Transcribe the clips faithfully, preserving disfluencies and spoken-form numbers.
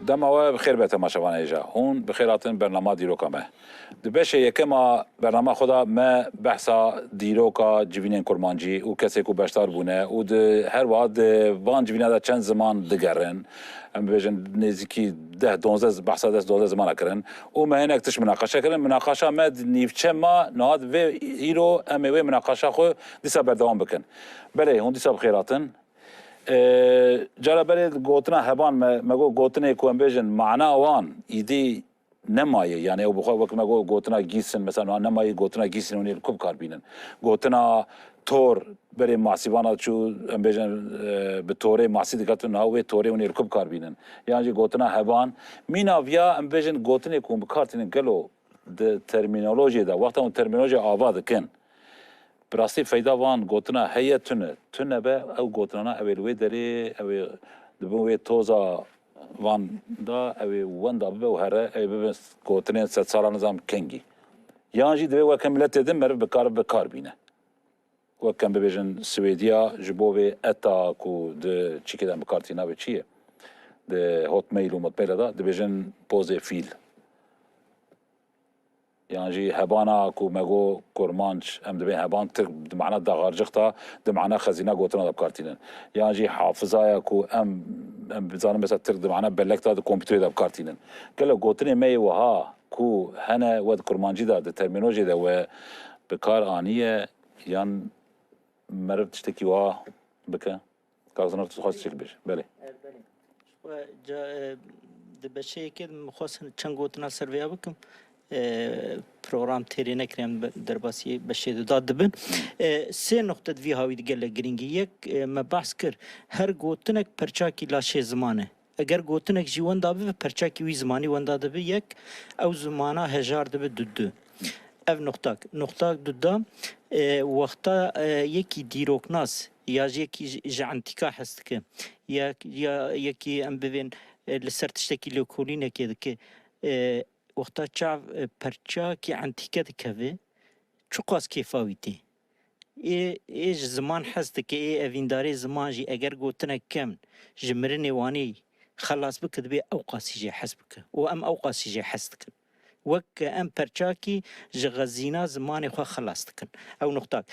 Dema we bi xêr be temaşevanê hêja. Hûn bi xêr hatin bernama dîroka me. Di beşê yekem a bernama xwe de me behsa dîroka civînên kurmancî û kesê ku beşdar bûne û di her wiha di van civîna de çend ziman digerin. Em bibêjin nêzîkî deh, donzdeh, behsa deh, donzdeh zimana kirin. Û me hinek tişt minaqeşe kirin. Minaqeşa me di nîvçe ma niha di vê îro em ê wê minaqeşa xwe dîsa berdewam bikin. Belê, hûn dîsa bi xêr hatin. Ee, cara berê gotina heban me, me got gotinê ku em bêjin mana wan îdî nemaye. Yani ew bi xwe wek me got gotina gîsin, mesela wan nemaye gotina gîsin hûn ê li ku bi kar bînin. Gotina tor berê masîvana çû, em bêjin, e, bi torê masî diket û niha wê torê hûn ê li ku bi kar bînin. Yan jî gotina heban. Mîna viya em bêjin gotinê ku hûn bi kar tînin gelo di termînolojiyê de, wexta hûn termînolojiya ava dikin, bi rastî feyda van gotina heye tune. Tune be, ew gotinana ew ê li wê derê, ew ê di bin wê toza van de, ew ê wenda bibe û here, ew ê bibe gotinên sedsalan nizam kengî. Yan jî divê weke miletê din meriv bi kar, bi kar bîne. Wek em bibêjin Swêdiya ji bo vê eta ku di çîkê de em bi kar tîna vê çi ye? Di Hotmail û Motmail de dibêjin pozê fîl. Yan jî hebana ku me got kurmanc, em dibên heban tirk di mana daxarcix de, di mana xezîna gotina de bi kar tînin. Yan jî hafizaya ku em, em bizanin mesela tirk di mana bellek de di kompîterê de bi kar tînin. Gelo gotinê me yê wiha ku hene we di kurmancî de, di termînolojiyê de we bi kar aniye yan meriv tiştekî wiha bike? Kak Zinar, tu dixwazî çi bêjî? Belê. E, belê. Ji xwe ca, e, di beşê yekê de min xwest çend gotina ser vêya bikim. E, program têrê nekiriye, em be-, derbasî beşê duda dibin. E, sê nuqte di vî hawî de gelek girîng e. Yek, e, me behs kir, her gotinek perçakî laşê ziman e. Eger gotinek jî wenda bibe, perçakî wî zimanî wenda dibe yek, ew zimana hejar dibe dudu. Ev nuqtak. Nuqtak duda, e, wexta, e, yekî dîroknas ya jî yekî ji, ji entîka hez dike, ya, ya yekî em bivên, e, li ser tiştekî lêkolînekê dike, e, wexta çav, e, perçakî entîke dikeve, çiqas kêfa wî tê. Ê, ê ji ziman hez dike, ê evîndarê ziman jî eger gotinek kevn ji mirinê wanî xelas bike, dibê ew qasî jê hez bike. Û em ew qasî jê hez dikin. Wek em perçakî ji xezîna zimanê xwe xelas dikin. Ew nuqtak.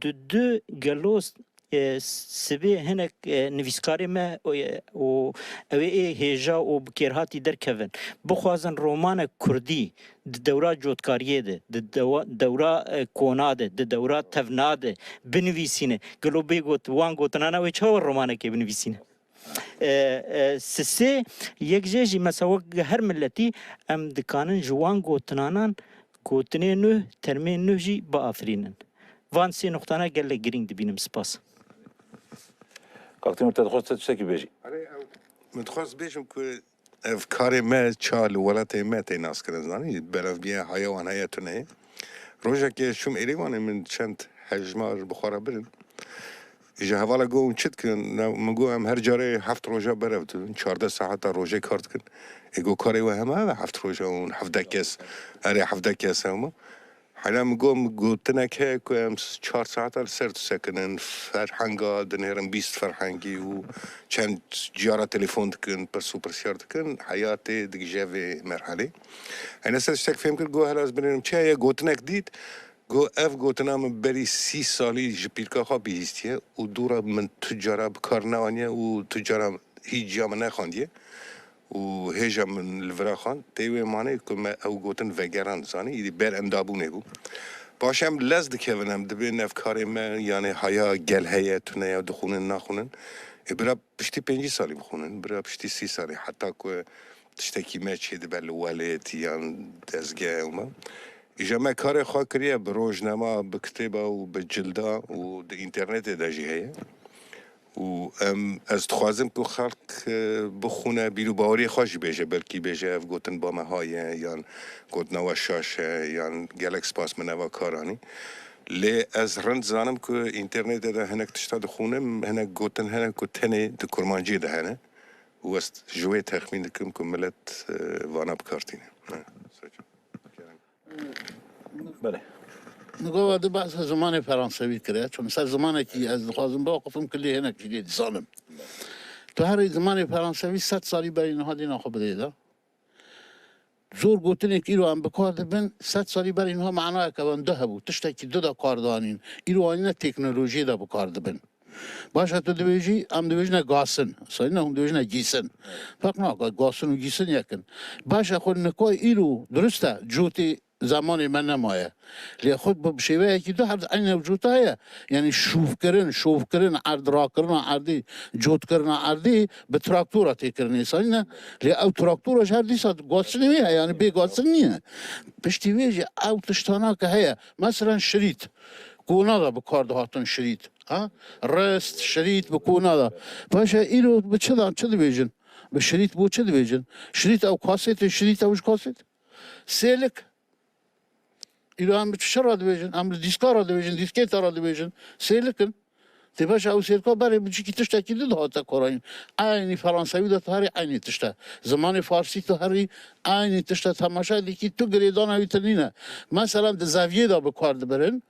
Di du gelos, e, sibê hinek, e, nivîskarê me, e, û ew ê hêja û bikêrhatî derkevin. Bixwazin romanek kurdî di dewra cotkariyê de, di dewa-, dewra, e, kona de, di dewra tevna de binivîsîne. Gelo bê got, wan gotinana wê çawa romanekê binivîsîne? E, e, sisê yek jê jî mesela wek her miletî em dikanin ji wan gotinanan gotinê nuh, termê nuh jî biafirînin. Van sê nuqtana gelek girîng dibînim. Spas. Kak Timur, te dixwest te tiştekî bêjî? Erê, ew, min dixwest bêjim ku ev karê me ça li welatê me tê naskirin, zanî, berevbiye haya wan heye tune ye. Rojekê çûm Êrîvanê, min çend hejmar bi xwe re birin. Ji hevala got, hûn çi dikin? Na, min got, em her carê heft roja berev didin, çardeh saeta rojê kar dikin. Ê got, karê we hema ev e, heft roja hûn hevdeh kes, erê, hevdeh kes hema. Hela min got, min gotinek heye ku em s-, çar saeta li ser disekinin, ferhenga dinêrin bîst ferhengî û çend cara telefon dikin, pirs û pirsyar dikin, heya tê digije vê merhelê. Hene ser tiştek fêm kir, got, hela ez binêrim, çi heye, gotinek dît, got, ev gotina min berî sî salî ji pîrka xwe bihîstiye û dû re min tu cara bi kar neaniye û tu cara hîç ciya min nexandiye. Û hêja min li vira xwend, tê wê manê ku me ew gotin vegerand, zanî, îdî ber endabûnê bû. Paşê em lez dikevin, em dibên ev karê me, yanê haya gel heye, tune ye, dixwînin, naxwînin. Ê bira piştî pêncî salî bixwînin, bira piştî sî salî, heta ku tiştekî me çêdibe li welêt yan dezgeh û me. Îja me karê xwe kiriye bi rojnama, bi kitêba û bi cilda û di înternetê de jî heye. Û em, ez dixwazim ku xelk, e, bixwîne, bîr û baweriyê xwe jî bêje, belkî bêje, ev gotin ba me haye, yan gotina we şaş e, yan gelek spas min eva kar anî. Lê ez rind zanim ku înternetê de hinek tişta dixwînim, hinek gotin hene ku tenê di kurmanciyê de hene. Û ez ji wê texmîn dikim ku milet, e, vana bi kar tîne. Ne, soç. Belê. Nigo we di behsa zimanê Fransewî kire. Çi mesela zimanekî ez dixwazim biwaqifim ku lê hinek jî lê dizanim. Tu herî zimanê Fransevî sed salî berî niha dîna xwe bidê de. Zor gotinên îro em bi kar dibin, sed salî berî niha manayeke wenda hebû. Tiştekî du de kar danîn. Îro anîne teknolojiyê de bi kar dibin. Baş e, tu dibêjî, em dibêjine gasin. Sayîne hûn dibêjine gîsin. Ferq nake, gasin û gîsin yek in. Baş e, xwe nika îro, dirust e, cotê zemanê me nemaye. Lê xwe bi şêweyekî du her eynî ew cota heye. Yanî şûvkirin, şovkirin, erd rakirina erdî, cotkirina erdî bi traktora tê kirinê. Sayîne, lê ew traktora ji her dîsa gasinê wê heye, yanî bê gasin niye. Piştî wê jî ew tiştana ke heye. Meselen şirît. Kona de bi kar dihatin şirît. Ha? Rist, şirît bi kona de. Paşa îro bi çi dan, çi dibêjin? Bi şirît bo çi dibêjin? Şirît ew kaset e, şirît ew ji kaset. Sêlik. Îro em bi çi re dibêjin? Em li dîska re dibêjin, dîskêta re dibêjin. Sêlik in. Tê paşa ew sêlka berê bi çikî tiştekî din dihate karayîn. Eynî Fransewî de tu herî eynî tişt e. Zimanê Farsî tu herî eynî tişt e. Temaşa dikî tu girêdana wî tu nîne. Meselen di zeviyê de bi kar dibirin.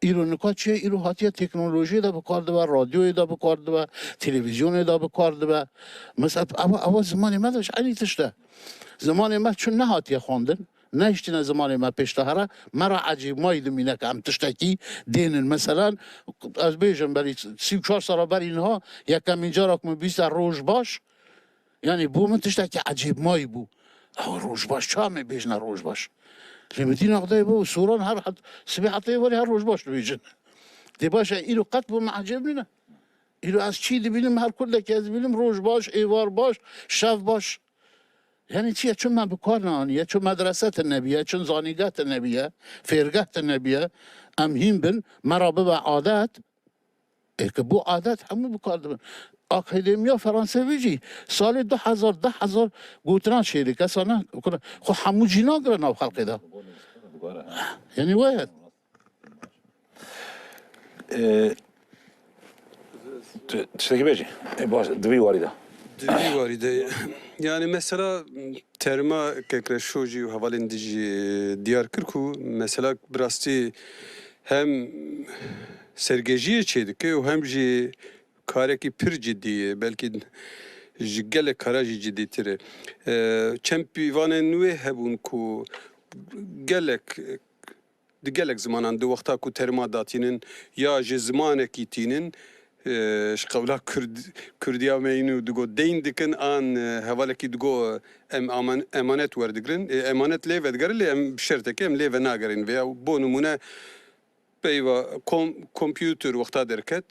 Îro nika çi ye? Îro hatiye teknolojiyê de bi kar dibe, radyoyê de bi kar dibe, televîzyonê de bi kar dibe. Mesela ewa, ewa zimanê me de ji eynî tişt e. Zimanê me çi nehatiye xwendin, nehiştine zimanê me pêş de here, me re ecêbmayî dimîne ke em tiştekî dênin. Meselen, ez bêjim, berî sî û çar sala berî niha yekemîn cara ku min bîste roj baş, yanî bo min tiştekî ecêbmayî bû. Ew roj baş, çawa em ê bêjine roj baş? Lê min dîna xwe de bû, soran her het, sibê hetê werê her roj baş dibêjin. Dê baş e, îro qet bo min ecêb nîne. Îro ez çî dibînim, her kurdekî ez dibînim, roj baş, êvar baş, şev baş. Yanî çi ye? Çi me bi kar neaniye, çi medrese tune biye, çi zanîngeh tune biye, fêrgeh tune biye. Em hîn bin, me re bibe adet. Ê, ke bû adet, hemû bi kar dibin. Akademiya Fransevî jî salê du hezar, deh hezar gotina şêrê, kesa ne, xwe hemû jî nagire nav xelkê de. Yanî we ye. Ee, tu, tiştekî bêjî. E, baş, di vî warî de. Di vî warî de. Yani mesela terma Kekreşo jî û hevalên din jî diyar kir ku mesela bi rastî hem sergejiyê çêdike û hem jî karekî pir cidî ye, belkî ji gelek kara jî cidîtir e. Ee, çend pîvanên wê hebûn ku gelek di gelek zimanan di wexta ku terima datînin ya ji zimanekî tînin, e, ji qewla Kurd, Kurdiya me înû digo deyn dikin an, e, hevalekî digo em aman-, emanet werdigrin. E, emanet lê vedigerin lê em bi şertekê em lê venagerin. Veya bo nimûne peyva kom-, kompûter wexta derket,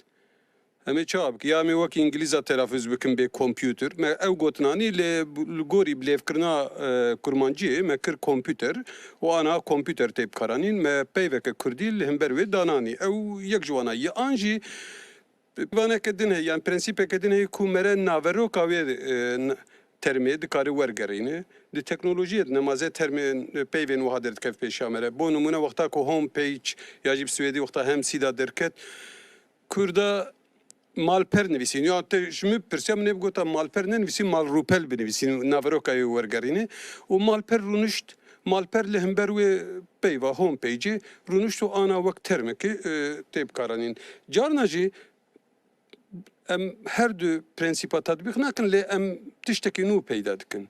Em ê çawa bikin? Ya em ê wekî îngilîza telafûz bikin bê kompûter. Me ew gotinanî li, li gorî bilêvkirina, e, kurmanciyê me kir kompûter û aniha kompûter tê bikaranîn. Me peyveke kurdî li hember wê dananî. Ew yek ji wana ye. An jî pîvaneke din heye, yan prensîpeke din heye ku mere naveroka wê, e, n-, termê dikare wergerîne. Di teknolojiyê de nemaze termên, e, peyvên wiha derdikeve pêşiya me re. Bo nimûne wexta ku home page ya jî bi swêdî wexta hemsîda derket, Kurda malper nivîsîn. Ya te ji min pirsiya, min ê bigota malper nenivîsî, malrûpel binivîsî, naveroka wê wergerîne. Û malper rûnişt, malper li hember wê peyva home page-ê rûnişt û ana wek termekê, e, tê bikaranîn. Carna jî em her du prensîpa tetbîq nakin, lê em tiştekî nû peyda dikin.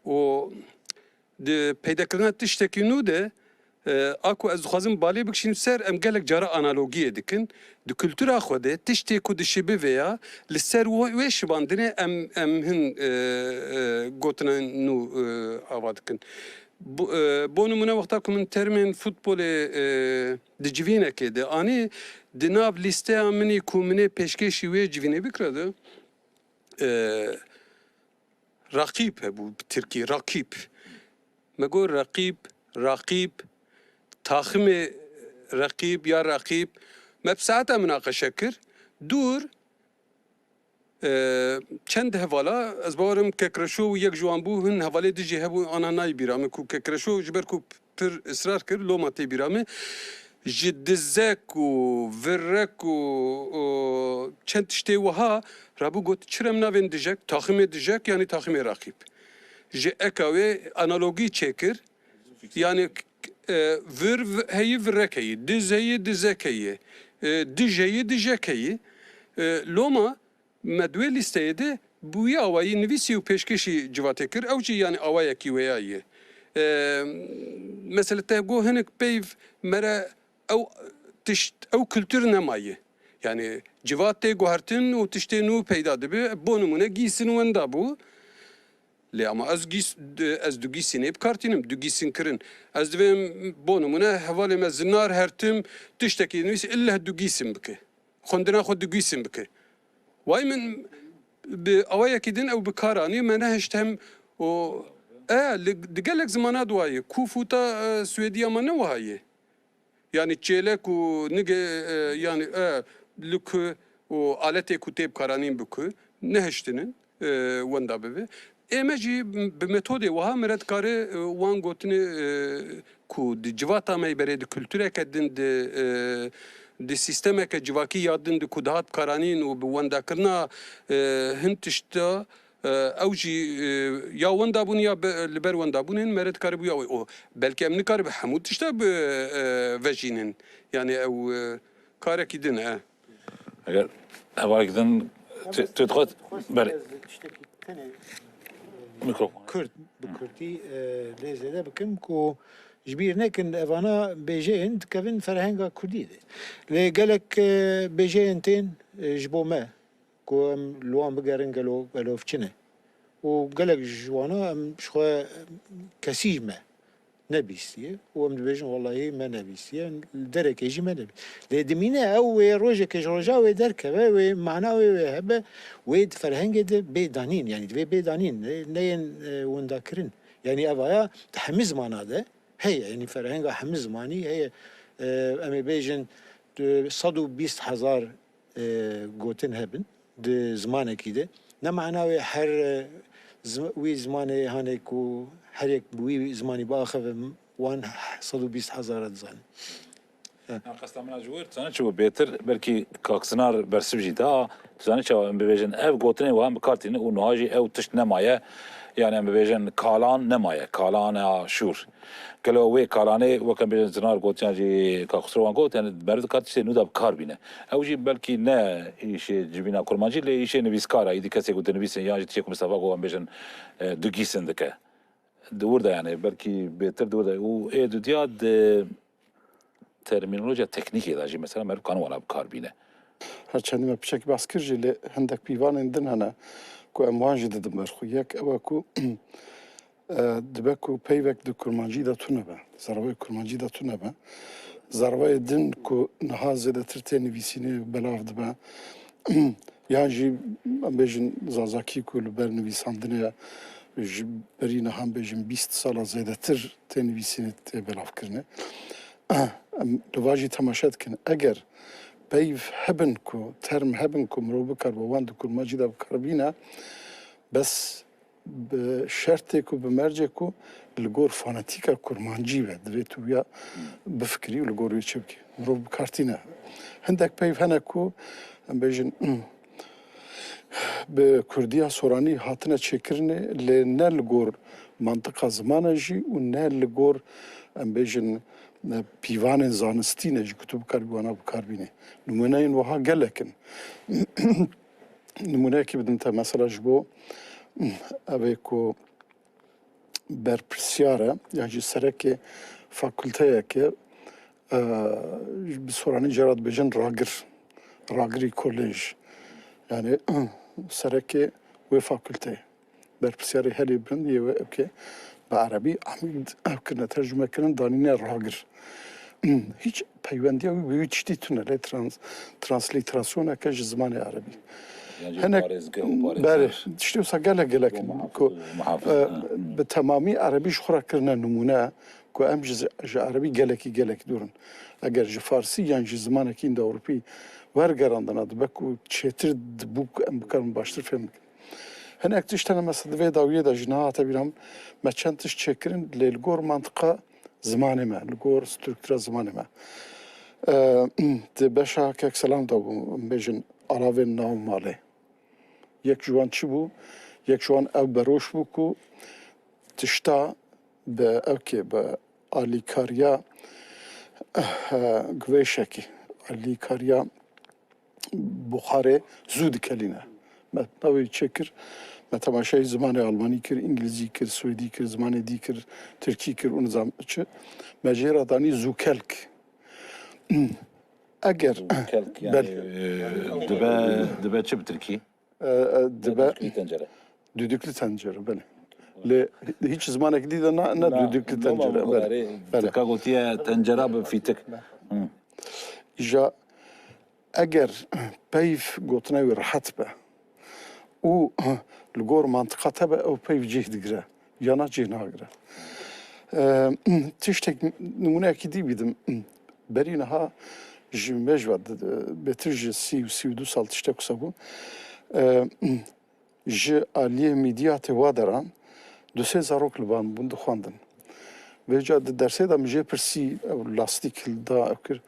Û Di peydakirina tiştekî nû de, e, a ku ez dixwazim balê bikişînim ser, em gelek cara analogiyê dikin. Di kultura xwe de tiştê ku dişibe vêya, li ser wê, wê şibandinê em, em hin, e, e, gotina nû, e, ava dikin. Bo, e, bo nimûne wexta ku min termên futbolê, e, di civînekê de anî, di nav lîsteya min î ku min ê pêşkêşî wê civînê bikira de, e, Raqîb hebû bi tirkî, rakîb. Me got reqîb, raqîb, taximê reqîb ya raqîb. Me bi saeta minaqeşe kir. Dûr, e, çend hevala, ez bawerim Kekreşo û yek ji wan bû, hin hevalê din jî hebû, ana nayê bîra min ku Kekreşo ji ber ku pir israr kir, loma tê bîra min. Ji dizek û virek û, û çend tiştê wiha rabû got, çi re em navên dijek, taximê dijek yanî taximê raqîb. Ji eka wê analogî çêkir. Yanî, e, vir v-, heyî, virek heyî, diz heyî, dizek heyî, e, dij heyî, dijek heyî. E, loma me di wê lîsteyê de bi wî awayî nivîsî û pêşkêşî civatê kir, ew jî, yanî, awayekî wêya ye. E, mesela te got hinek peyv me re ew tişt, ew kultur nemaye. Yanî civat tê guhertin û tiştê nû peyda dibe. Bo nimûne Gîsin wenda bû. Lê ama ez Gîs-, ez du Gîsînê bi kar tînim, du Gîsîn kirin. Ez divêm, bo nimûne, hevalê me Zinar her tim tiştekî dinivîse, illeh du Gîsîn bike. Xwendina xwe du Gîsîn bike. Way min bi awayekî din ew bi kar anî, me nehişt hem o, e, li, di gelek zimana di wa ye. Kûf û ta, e, Swêdiya me ne wiha ye. Yanî çêlek û nigê, e, yanî, e, li ku û aletê ku tê bikaranîn bi ku nehiştinin, e, wenda bibe. Ê me jî bi metodê wiha me re dikare, e, wan gotinê, e, ku di civata me berê di kultureke din, di, e, di sîstemeke civakî ya din di ku dihat bikaranîn û bi wendakirina, e, hin tişta, e, ew jî, e, ya wenda bûn ya be-, li ber wenda bûnên me re dikaribû ya wê. O, belkî em nikaribin hemû tişta bi, e, vejînin. Yanî ew, e, karekî din e. Eger hevalekî din tu, tu dixwest, ber, ez tiştekî tenê, e, mikrofon. Kurd, bi kurdî, e, lê zêde bikim ku ji bîr nekin, evana bêjeyên dikevin ferhenga kurdî de. Lê gelek, e, bêjeyên tên, e, ji bo me, ku em li wan bigerin gelo, gelo çi ne. Û gelek ji wana em ji xwe kesî me nebîstiye û em dibêjin, wellahî me nebîstiye, li derekê jî me nebîstiye. Lê dimîne ew wê rojekê ji roja wê derkeve, wê mana wê wê hebe, wê di ferhengê de bê danîn, yanî divê bê danîn, ne, neyên, e, windakirin. Yanî evaya di hemî zimana de heye, yanî ferhenga hemî zimanî heye. E, em ê bêjin, e, sed û bîst hezar e, gotin hebin di zimanekî de. Ne mana wê her, e, zim-, wî zimanê hanê ku her yek bi wî zimanî biaxive, wan sed û bîst hezar dizanin. Na qesta min a ji wir, tu zanî çi bû bêtir, belkî Kak Sinar bersiv jî da, tu zanî çawa em bibêjin, ev gotinên wiha em bi kar tînin û niha jî ew tişt nemaye, yanî em bibêjin kalan nemaye, kalana şûr. Gelo wê kalanê, weke bêjin Zinar got, yan jî Kak Xusrew wan got, yanî meriv dikare tiştê nû de bi kar bîne. Ew jî belkî ne îşê civîna kurmancî, lê îşê nivîskar e, îdî kesê ku dinivîsin, yan jî tiştê ku Mistefa got, em bêjin, e, dugîsin dike. Di wir de, yanî belkî bêtir di wir de. Û ê dudiya di termînolojiya teknîkê de jî mesela meriv kanin wana bi kar bîne. Her çendî me piçekî behs kir jî, lê hindek pîvanên din hene ku em wan jî didin ber xwe. Yek ew e ku, e, dibe ku peyvek di kurmancî de tune be, zerwayê kurmancî de tune be. Zerwayê din ku niha zêdetir tê nivîsînê belav dibe, yan jî em bêjin zazakî ku li ber nivîsandinê ye, ji berî niha em bêjin bîst sala zêdetir tê nivîsînê, tê belavkirinê. Em li va jî temaşe dikin. Eger peyv hebin ku, term hebin ku mirov bikaribe wan di kurmancî de bi kar bîne, bes bi şertê ku, bi mercê ku li gor fonetîka kurmancî be, divê tu wiya bifikirî û li gor wê çi bikî. Mirov bi kar tîne. Hindek peyv hene ku, em bêjin, bi kurdiya soranî hatine çêkirinê, lê ne li gor mantiqa zimane jî û ne li gor, em bêjin, pîvanên zanistî ne jî ku tu bikaribî wana bi kar bînî. Nimûneyên wiha gelek in. Nimûneyekî bidim te, mesela ji bo evê ku berpirsyar e, ya jî serekê fakulteyeke, e, bi soranî cara dibêjin ragir, ragirî kolej. Yanî serekê wê fakulteyê. Berpirsyarê herî bilind yê wê ewkê bi erebî amîd ew kirine, tercûme kirin, danîne ragir. Hiç peywendiya wî bi wî tiştî tune, lê trans-, translîterasyoneke ji zimanê erebî. Yan jî hinek parêzgeh û parêzgeh. Berê, tiştê wisa gelek gelek in. Ku, e, bi temamî erebî ji xwe re kirine nimûne, ku em ji, ji erebî gelekî, gelekî dûr in. Eger ji farsî yan ji zimanekî îndewropî wergerandina, dibe ku çêtir dibû ku em bikarin baştir fêm bikin. Hinek tişt hene, mesela di vê dawiyê de jî niha hate bîra min, me çend tişt çêkirin, lê li gor mantiqa zimanê me, li gor struktura zimanê me. E, di beşa Kek Selam de bû, em bêjin alavên nav malê. Yek ji wan çi bû? Yek ji wan ew beroş bû ku tişta bi ewkê, bi alîkariya, eh, guvêşekî, alîkariya buxarê zû dikelîne. Me navê çêkir, me temaşeyî zimanê almanî kir, îngilîzî kir, swêdî kir, zimanê dî kir, tirkî kir û nizam çi. Me jê re danî zûkelk. Eger Zûkelk yani, belê. E, dibe, dibe çi bi tirkî? E, e, dibe Düdüklü tencere. Düdüklü tencere, belê. Lê hiç zimanek dî de ne, ne Na, düdüklü no, tencere, belê. Belê. Tirka gotiye tencera bi fîtik. Hı. Îja eger peyv gotina wî rehet be û li gor mantiqa te be, ew peyv cih digire, yana cih nagire. E, tiştek, nimûneyekî dî bidim. Berî niha ji me ji ve di-, bêtir ji sî û sî û du sal tiştek wisa bû. E, ji aliyê mîdiyatê wa deran du sê zarok li ban bûn dixwendin. Vêca di dersê de min jê pirsî, ew lastîk hilda, ew kir.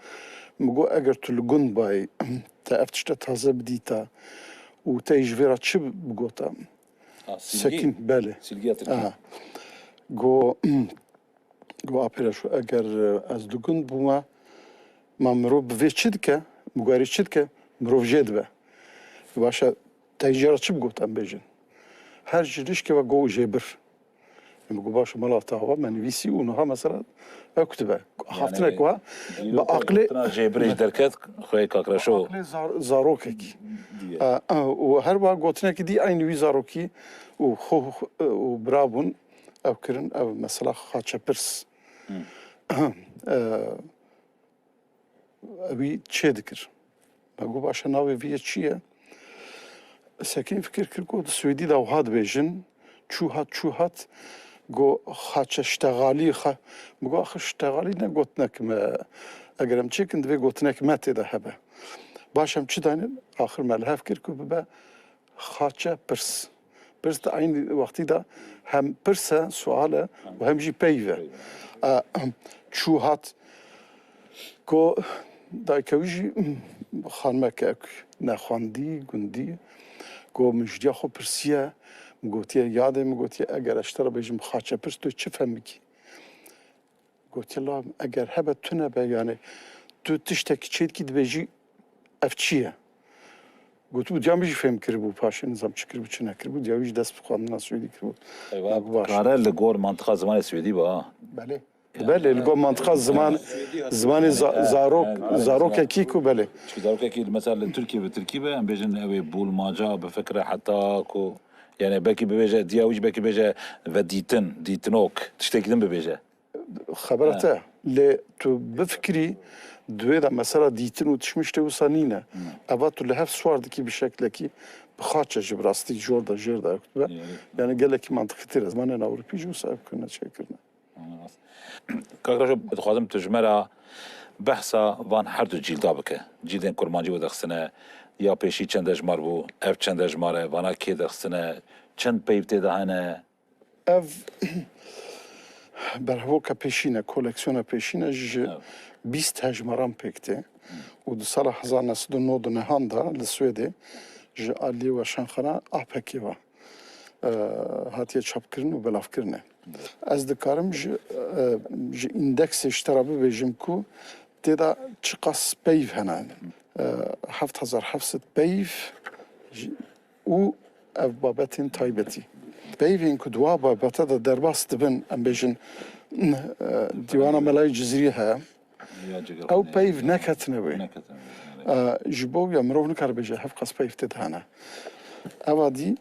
Min got, eger tu li gund bayî, te ev tişte taze bidîta û te yî ji vê re çi bigota? Ha, silgi. Sekîn, belê. Silgiya tirkî. Aha. Go, go apêre şu, eger, e, ez li gund bûme, ma mirov bi vê çi dike? Bi guherî çi dike? Mirov jê dibe. Baş e, te jê re çi bigota em bêjin? Her ji lişkê ve go jê bir. Em got, baş e, mala te ava me nivîsî û niha mesela ew kutibe. Haftinek wa bi aqlê jê birêj derket, xweyê Kak Reşo. Aqlê zar-, zarokekî. Diye. E, e, û her wa gotinekî dî eynî wî zarokî û xwe, xwe, û bira bûn, ew kirin, ev mesela xaçepirs. Hı. E, wî çê dikir. Me got, baş e, navê vî yê çi ye? Sekîn fikir kir, got, di swêdî de wiha dibêjin, çû hat, çû hat, got, xaçe ştexalî, xa-, min got, axir ştexalî ne gotinek me, eger em çêkin divê gotinek me tê de hebe. Baş em çi daynin? Axir me li hev kir ku bibe xaçe pirs. Pirs di eynî wextî de hem pirs e, sual e û hem jî peyv e. E, çû hat, ku dayika wî jî xanimeke nexwendî, gundî, ku min ji diya xwe pirsiye, min gotiye, yadê min gotiye, eger ez ji te re bêjim xaçe pirs, tu çi fem bikî? Gotiye, la eger hebe tune be, yani tu tiştekî çêdikî dibêjî ev çi ye? Gotibû, diya min jî fêm kiribû, paşê nizam çi kiribû, çi nekiribû, diya wî jî dest bi xwendina swêdî kiribû. Eywa, kare li gor mantiqa zimanê swêdî be, ha. Belê. Belê, li gor mantiqa ziman, zimanê za-, zarok, zarokekî ku belê. Çünkü zarokekî mesela li Tirkiyê bi tirkî be, em bêjin ew ê bulmaca, bi fikre heta ku, yani belkî bibêje, diya wî jî belkî bêje vedîtin, dîtinok, tiştekî din bibêje. Xebera te, lê tu bifikirî, di wê de mesela dîtin û tişt mişt tê wisa nîne. Eva tu li hev siwar dikî bi şeklekî, bi xaçe jî bi rastî jor de jêr de ew dibe. Yani gelekî mantiqî tê re. Zimanên Ewropî jî wisa ev kirine çêkirine. Kak Reşo, dixwazim tu ji me re behsa van her du cîlda bike. Cîldên kurmancî vedixistine, ya pêşî çend hejmar bû, ev çend hejmar e, vana kê dixistine, çend peyv tê de hene? Ev berhevoka pêşîn e, koleksiyona pêşîn e, ji bîst hejmaran pêk tê û di sala hezar neh sed û nod û nehan de li Swêdê ji aliyê weşanxana A P K ve, e, hatiye çapkirin û belavkirinê. Ez dikarim ji, e, ji îndeksê ji te re bibêjim ku tê de çiqas peyv hene. E, heft hezar heft sed peyv ji û ev babetên taybetî. Peyvên ku di wa babete de derbas dibin, em bêjin, eh, Dîwana Melayê Cizîrî heye. Ew peyv neketine wê. Eh, ji bo ya mirov nikare bêje hevqas peyv tê de hene. Eva dî,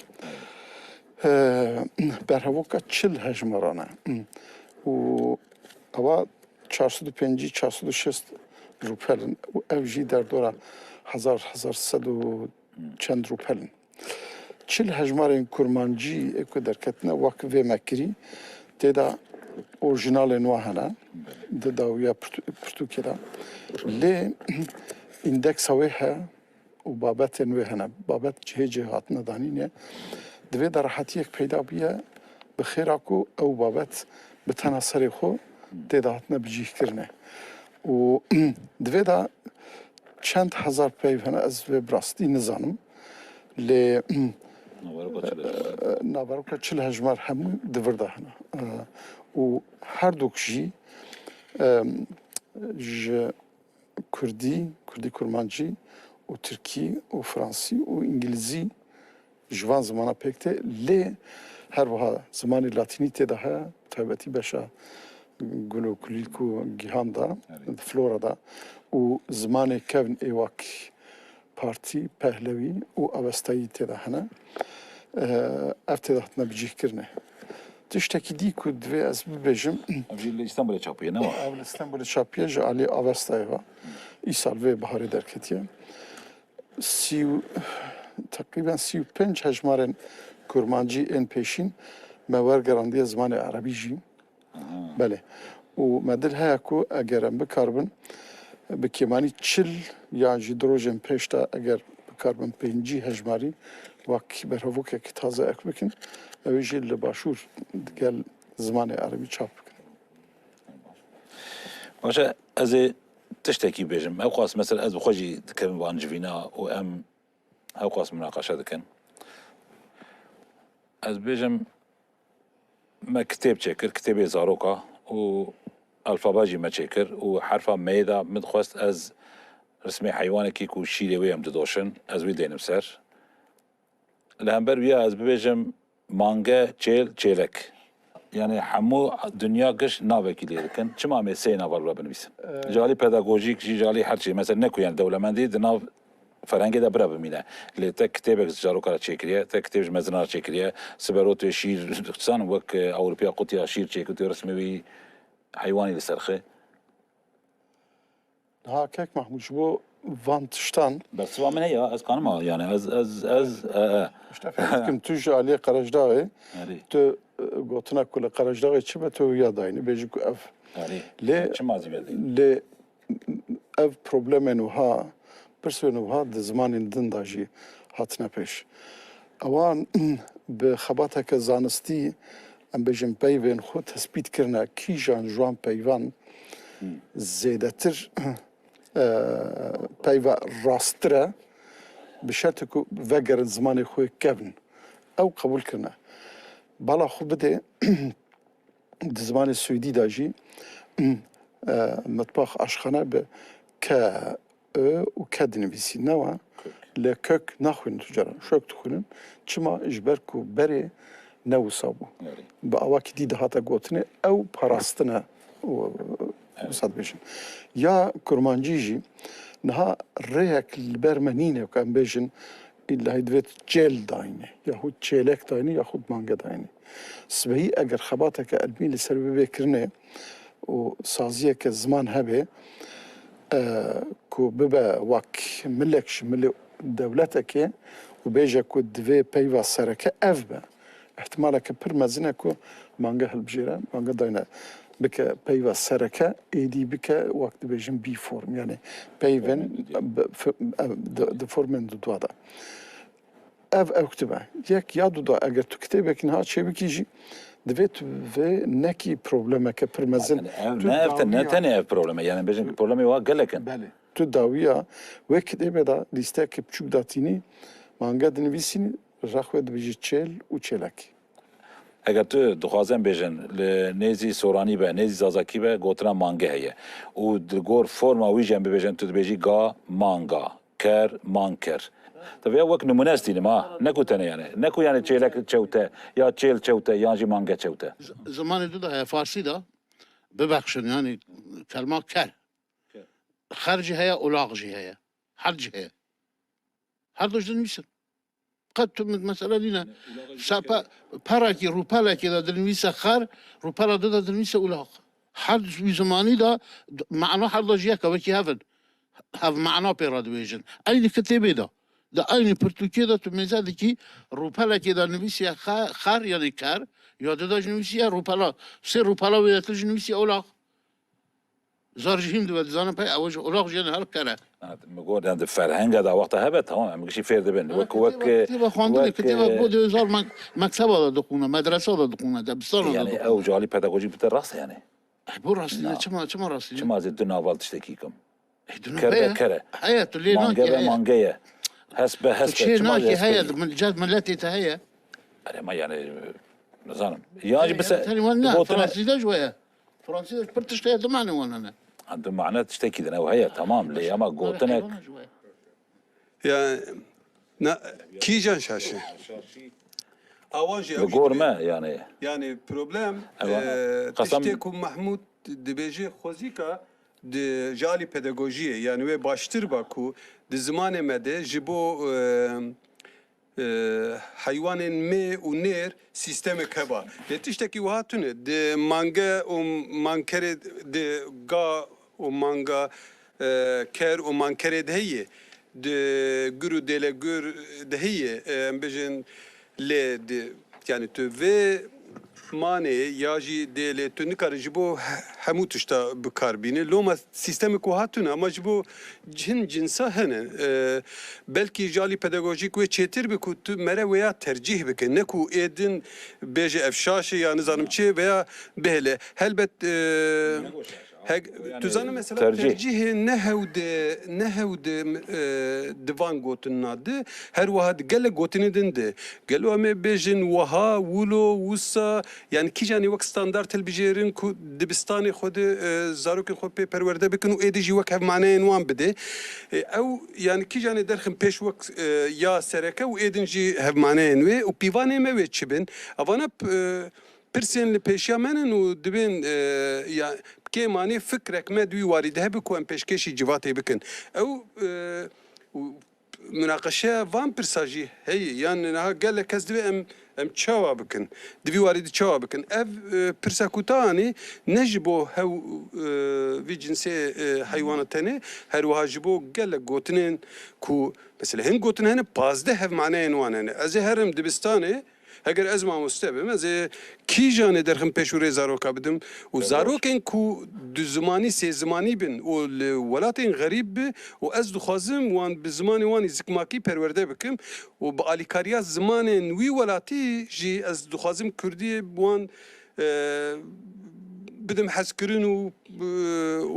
eh, berhevoka çil hejmaran e. Û ewa çar sed û pêncî, çar sed û şêst rûpel in. Û ev jî derdora hezar, hezar sed û çend rûpel in. Çil hejmarên kurmancî ê ku derketine wek vê me kirî, tê de orjinalên we hene, di dawiya pirtû-, pirtûkê de. Lê îndeksa wê heye û babetên wê hene. Babet cihê cihê hatine danîne. Divê de rehetiyek peyda biye, bi xêra ku ew babet bi tena serê xwe tê de hatine bicihkirinê. Û divê de çend hezar peyv hene, ez vê bi rastî nizanim. Lê, naveroka çil hejmar, e, naveroka çil hejmar hemû di vir de hene. E, û herduk jî, e, ji kurdî, kurdî kurmancî û tirkî û fransî û îngilîzî Ji van zimana pêk tê, lê her wiha zimanê latînî tê de heye, taybetî beşa gul û kulîlk û gihan de, flora de û zimanê kevn ê wek partî, pehlewî û avestayî tê de hene. Ev tê de hatine bicîhkirinê. Tiştekî dî ku divê ez bibêjim, Ev jî li Îstanbulê çapiye, ne wa? Ev li Stenbolê çapiye, ji alî Avestayê ve. Îsal vê biharê derketiye. Sî û, teqrîben sî û pênc hejmarên kurmancî ên pêşîn me wergerandiye zimanê erebî jî. Belê. Û me dil heye ku eger em bikaribin, bi kêmanî çil yan jî di rojên pêş de eger bikaribin pêncî hejmarî wek berhevokekî taze ek bikin, ew ê jî li başûr digel zimanê erebî çap bikin. Baş e, ez ê tiştekî bêjim. Ewqas mesela ez bi xwe jî dikevim van civîna û em ewqas munaqeşe dikin. Ez bêjim, me kitêb çêkir, kitêbê zaroka û alfabe jî me çêkir û herfa meyê de min dixwest ez rismê heywanekî ku şîrê wê em didoşin, ez wî dênim ser. Li hember wî ya ez bibêjim mange, çêl, çêlek. Yani hemû dinya giş navekî lê dikin. Çima em ê sê nava li we binivîsin? Ji alî pedagojîk jî, ji alî her çî. Mesela ne ku yani dewlemendî di nav ferhengê de bira bimîne. Lê te kitêbek ji zaroka re çêkiriye, te kitêb ji mezina re çêkiriye. Siberotê şîr, zanim wek, e, Ewropiya Qutiya şîr çêkir, tu rismê wî heywanî li ser xi. Niha kek Mahmûd, ji bo van tiştan Bersiva min heye, ez kanim a, yani ez, ez, ez, e, e. Îşte fêm dikim, tu ji aliyê Qerejdaxê, Erê. Tu, e, gotina ku li Qerejdaxê çi be, tu ya dayînî, bêjî ku ev. Erê. Lê, Çima zî vedî? Lê ev problemên wiha, pirsên wiha di zimanên din de jî hatine pêş. Ewan bi xebateke zanistî, em bêjin, peyvên xwe tespît kirine, kîjan ji wan peyvan zêdetir, e, peyva rasttir e, bi şertê ku vegerin zimanê xwe kevn. Ew qebûl kirine. Bala xwe bidê, di zimanê Swêdî de jî, e, mitbax, aşxane bi K, Ö û K dinivîsî, ne wa? Kök. Lê kök naxwînin tu cara. Şök dixwînin. Çima? Ji ber ku berê ne wisa bû. Erê. Bi awakî dî dihate gotinê, ew parastine û, Evet. wisa dibêjin. Ya kurmancî jî niha rêyek li ber me nîne ku em bêjin, îllahî divê tu çêl dayînê, yahût çêlek dayînê, yahût mange dayînê. Sibehî eger xebateke ilmî li ser bibê kirinê û saziyeke ziman hebe, e, ku bibe wek milek ji milê dewletekê û bêje ku divê peyva sereke ev be, îhtimaleke pir mezin e ku mange hilbijêre, mange dayne bike peyva sereke, êdî bike, wek dibêjin, bî form, yani peyvên Formên duduya. bi, fi-, ev, di, di formên duduya de. Ev, ew kitêb e. Yek ya du da, eger tu kitêbekî niha çêbikî jî, divê tu vê nekî problemeke pir mezin. Yani ev, Tu ne ev te-, ne dawiya tenê ev probleme, yani bêjin ki problemê wa gelek in. Belê. Tu dawiya wê kitêbê de lîstekê biçûk datînî, mange dinivîsînî, rexwê dibêjî çêl û çêlek. Eger tu dixwazin bêjin, li nêzî soranî be, nêzî zazakî be, gotina mange heye. Û di gor forma wî jî em bibêjin, tu dibêjî ga, manga, ker, manker. Tabii ya wek nimûne ez tînim ha. Ne ku tenê yani. Ne ku yani çêlek çewte, ya çêl çewte, yan jî mange çewte. Z-, zimanê du da heye, farsî da. Bibexşin yani kelma ker. Ker. Xer jî heye, ulaq jî heye. Her jî heye. Her du jî dinivîsin. Qet tu min mesele nîne. Sa pe-, perekî, rûpelekê de dinivîse xer, rûpela du de dinivîse ulaq. Her wî zimanî de d-, mana her de jî yek e, wekî hev in. Hev mana pê re dibêjin. Eynî kitêbê de. Di eynî pirtûkê de tu mêze dikî, rûpelekê de nivîsiye xe-, xer, yanî ker, ya di de jî nivîsiye rûpela. Sê rûpela wê de tu jî nivîsiye ulaq. Zar ji hîn dibe, dizanin pey ew ji ulaq jî ne her kere. Ha, min got, em di ferhenga de wexta hebe, tamam, em gişî fêr dibin. Ha, Wek, kitêba, wek, kitêba xwendinê, wek, kitêba e, bo dê zar mek-, mekteba de dixwîne, medresa de dixwîne, debistana de Yani dixwîne. ew ji alî pedagojîk bite rast e yani. Ey, bo rastî ne, Na. çima, çima rastî ne? Çima ez ê du naval tiştekî kim? Ey, du Ker be nabeye. ker e. Heye, tu lê Mange nakî be heye. mange ye. Hes be Tu hes be. çê Çima ez nakî hes heye, bêjim? mil-, ced milletê te heye. Erê ma yani, nizanim. Yan jî Ey, bise, em tenê wan ne, gotine Fransî de ji we ye. Fransî de pir tişt heye, du mane wan hene. Ha, du mane tiştekî din ew heye, tamam, lê ama Erê, gotine heywana ji we ye. Ya, Na, kîjan şaş e? Awan jî, ew Li jî gor dibe. Me yani. Yani problem, Ewa, e, qesem tiştê ku Mahmûd dibêje xwezîka di ji alî pedagojiyê, yani wê baştir ba ku di zimanê me de ji bo, e, e, heywanên mê û nêr sîstemek heba. Lê tiştekî wiha tune. Di mange û mankerê, di ga û manga, e, ker û mankerê de heye. Di gur û dêlegur de heye. E, em bêjin lê di, yani tu vê manê ya jî dê lê tu nikare ji bo he-, hemû tişta bi kar bîne. Loma sîstemê ku hatine, ama ji bo hin cinsa hene. E, belkî ji alî pedagojîk wê çêtir bi ku tu mere wêya tercîh bike. Ne ku ê din bêje ev şaş e ya nizanim çi veya bihêle. Helbet, e, heg-, tu zanî mesela tercîh. Tercîhê ne hewde, ne hewde, e, di van gotinina di, her wiha di gelek gotinê din de. Gelo em ê bêjin wiha, wilo, wisa, yani kîjanê wek standart hilbijêrin ku dibistanê xwe de, e, zarokên xwe pê perwerde bikin û êdî jî wek hevmaneyên wan bide. E, ew, yani kîjanê derxin pêş wek, e, ya sereke û êdin jî hevmaneyên wê û pîvanê me wê çi bin? Evana p-, e, pirsên li pêşiya me nin û dibên, e, ya, kêmanî fikrek me di wî warî de hebe ku em pêşkêşî civatê bikin. Ew, e, û Minaqeşeya van pirsa jî heye, yan niha gelek kes divê em, em çawa bikin? Di vî warî de çawa bikin? Ev, e, pirsa ku te anî ne ji bo hew, e, vî cinsê, e, heywana tenê, her wiha ji bo gelek gotinên ku, mesela hin gotin hene, pazdeh hevmaneyên wan hene. Ez ê herim dibistanê, heger ez mamoste bim, ez ê kîjanê derxim pêş û rê zaroka bidim û zarokên ku du zimanî, sê zimanî bin û li welatên xerîb bi û ez dixwazim wan bi zimanê wan î zikmakî perwerde bikim û bi alîkariya zimanên wî welatî jî ez dixwazim kurdî wan, e, bidim hezkirin û, e,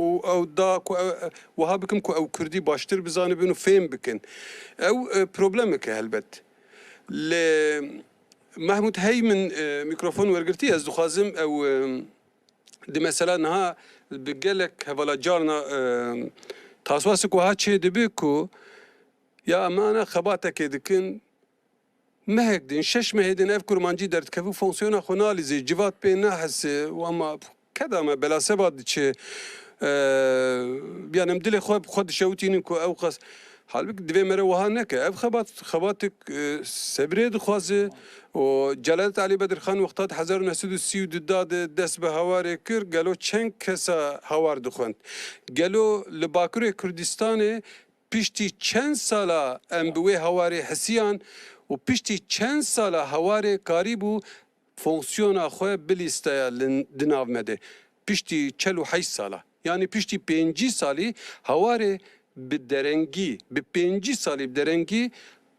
û ew da ku ew, wiha bikim ku ew kurdî baştir bizanibin û fêm bikin. Ew, e, problemek e helbet. Lê Mehmûd hey min, e, mîkrofon wergirtî, ez dixwazim ew, e, di mesela niha bi gelek hevala carna, e, taswasik wiha çê dibe ku ya em ana xebatekê dikin, mehek din, şeş mehê din ev kurmancî derdikeve û fonksiyona xwe nalîze, civat pê nahese û ama keda me bela seba diçe, e, yani em dilê xwe bi xwe dişewitînin ku ew qas. Halbik divê me re wiha neke. Ev xebat, xebatek, e, sebrê dixwaze û Celadet Alî Bedirxan wexta di hezar û neh sed û sî û du da de dest bi hewarê kir, gelo çend kesa hawar dixwend? Gelo li Bakurê Kurdistanê piştî çend sala em bi wê hewarê hisiyan û piştî çend sala hewarê karîbû fonksiyona xwe bilîsteya li, di nav me de? Piştî çel û heşt sala. Yanî piştî pêncî salî hewarê bi derengî, bi pêncî salî bi derengî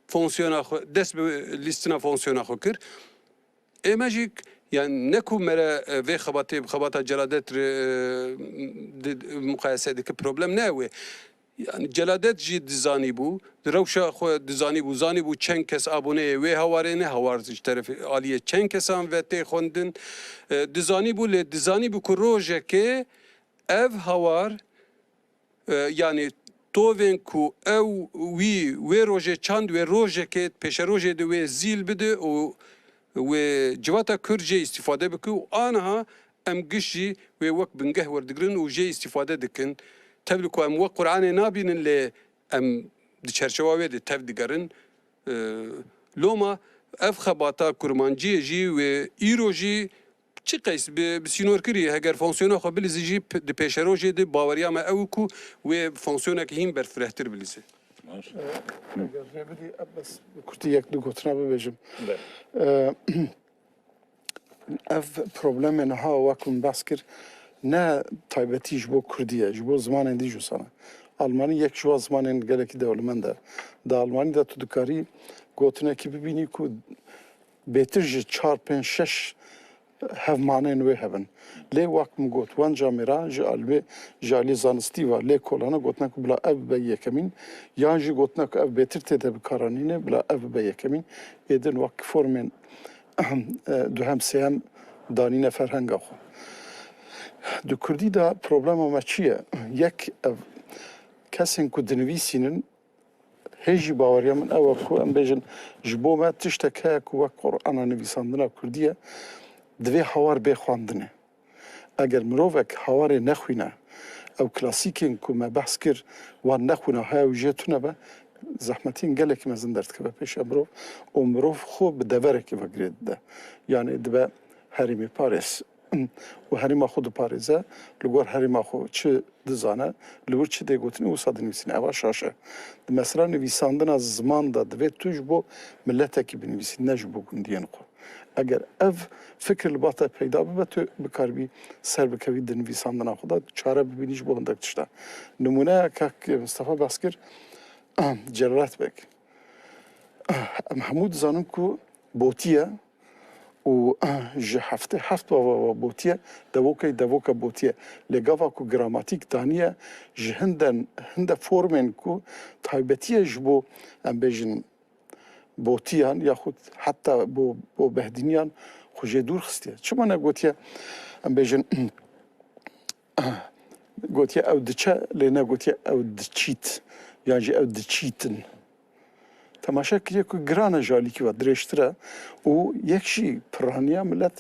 fonksiyona xwe, dest bi lîstina fonksiyona xwe kir. Ê me jî, yani ne ku me re, e, vê xebatê bi xebata Celadet re, e, di, di, muqayese dike, problem ne ew e. Yani Celadet jî dizanîbû, di rewşa xwe dizanîbû, zanîbû çend kes aboneyê wê hewarê ne, hawar ji terefê aliyê çend kesan ve tê xwendin. E, dizanîbû, lê dizanîbû ku rojekê ev hawar, e, yani tovên ku ew wî wê rojê çand, wê rojekê pêşerojê de wê zîl bide û wê civata Kurd jê îstîfade bike û aniha em giş jî wê wek bingeh werdigrin û jê îstîfade dikin. Tevlî ku em wek Qur'anê nabînin, lê em di çerçewa wê de tev digerin. E, loma ev xebata kurmanciyê jî wê îro jî çi qeys bi, bi sînorkirî, heger fonksiyona xwe bilîzî jî p-, di pêşerojê de baweriya me ew ku wê fonksiyoneke hîn berfirehtir bilîzî. Baş. E, eger rê bidî, e, bes bi kurtî yek du gotina bibêjim. Be. E, Ev problemê niha wek min behs kir, ne taybetî ji bo kurdî ye, ji bo zimanên dî jî wisa ne. Almanî yek ji wan zimanên gelekî dewlemend e. Di Almanî de tu dikarî gotinekî bibînî ku bêtir ji çar, pênc, şeş hevmanên wê hebin. Lê wek min got, wan camêra ji alvê, ji alî zanistî ve, lêkolana gotine ku bila ev bibe yekemîn, yan jî gotine ku ev bêtir tê de bikaranîne, bila ev bibe yekemîn. Êdin wek formên e, duhem, sêyem danîne ferhenga xwe. Di kurdî de problema me çi ye? Yek, ev kesên ku dinivîsînin Hê jî baweriya min ew e ku em bêjin, ji bo me tiştek heye ku wek Qur'ana nivîsandina kurdî ye, divê hawar bê xwendinê. Eger mirovek hawarê nexwîne, ew klasîkên ku me behs kir, wan nexwîne, haya wî jê tune be, zehmetiyên gelekî mezin derdikeve pêşiya mirov û mirov xwe bi deverekê ve girê dide. Yanî dibe herêmê parêz. Û herêma xwe diparêze, li gor herêma xwe çi dizane, li wir çi tê gotinê, wisa dinivîsîne. Eva şaş e. Di mesela nivîsandina ziman de divê tu ji bo miletekî binivîsî, ne ji bo gundiyên xwe. Eger ev fikir li ba te peyda bibe, tu bikaribî ser bikevî di nivîsandina xwe de, çare bibînî ji bo hindek tişta. Nimûneya kak Mistefa behs kir, Celalet Beg. Em hemû dizanin ku botî ye û ji heftê heft bava ve botî ye, devokê devoka botî ye. Lê gava ku gramatîk daniye ji hinde, hinde formên ku taybetî ye ji bo, em bêjin, botiyan yaxud heta bo, bo behdîniyan xwe jê dûr xistiye. Çima negotiye, em bêjin, gotiye ew diçe, lê negotiye ew diçît, yan jî ew diçîtin. Temaşe kiriye ku giran e ji alîkî ve, dirêjtir e û yek jî piraniya milet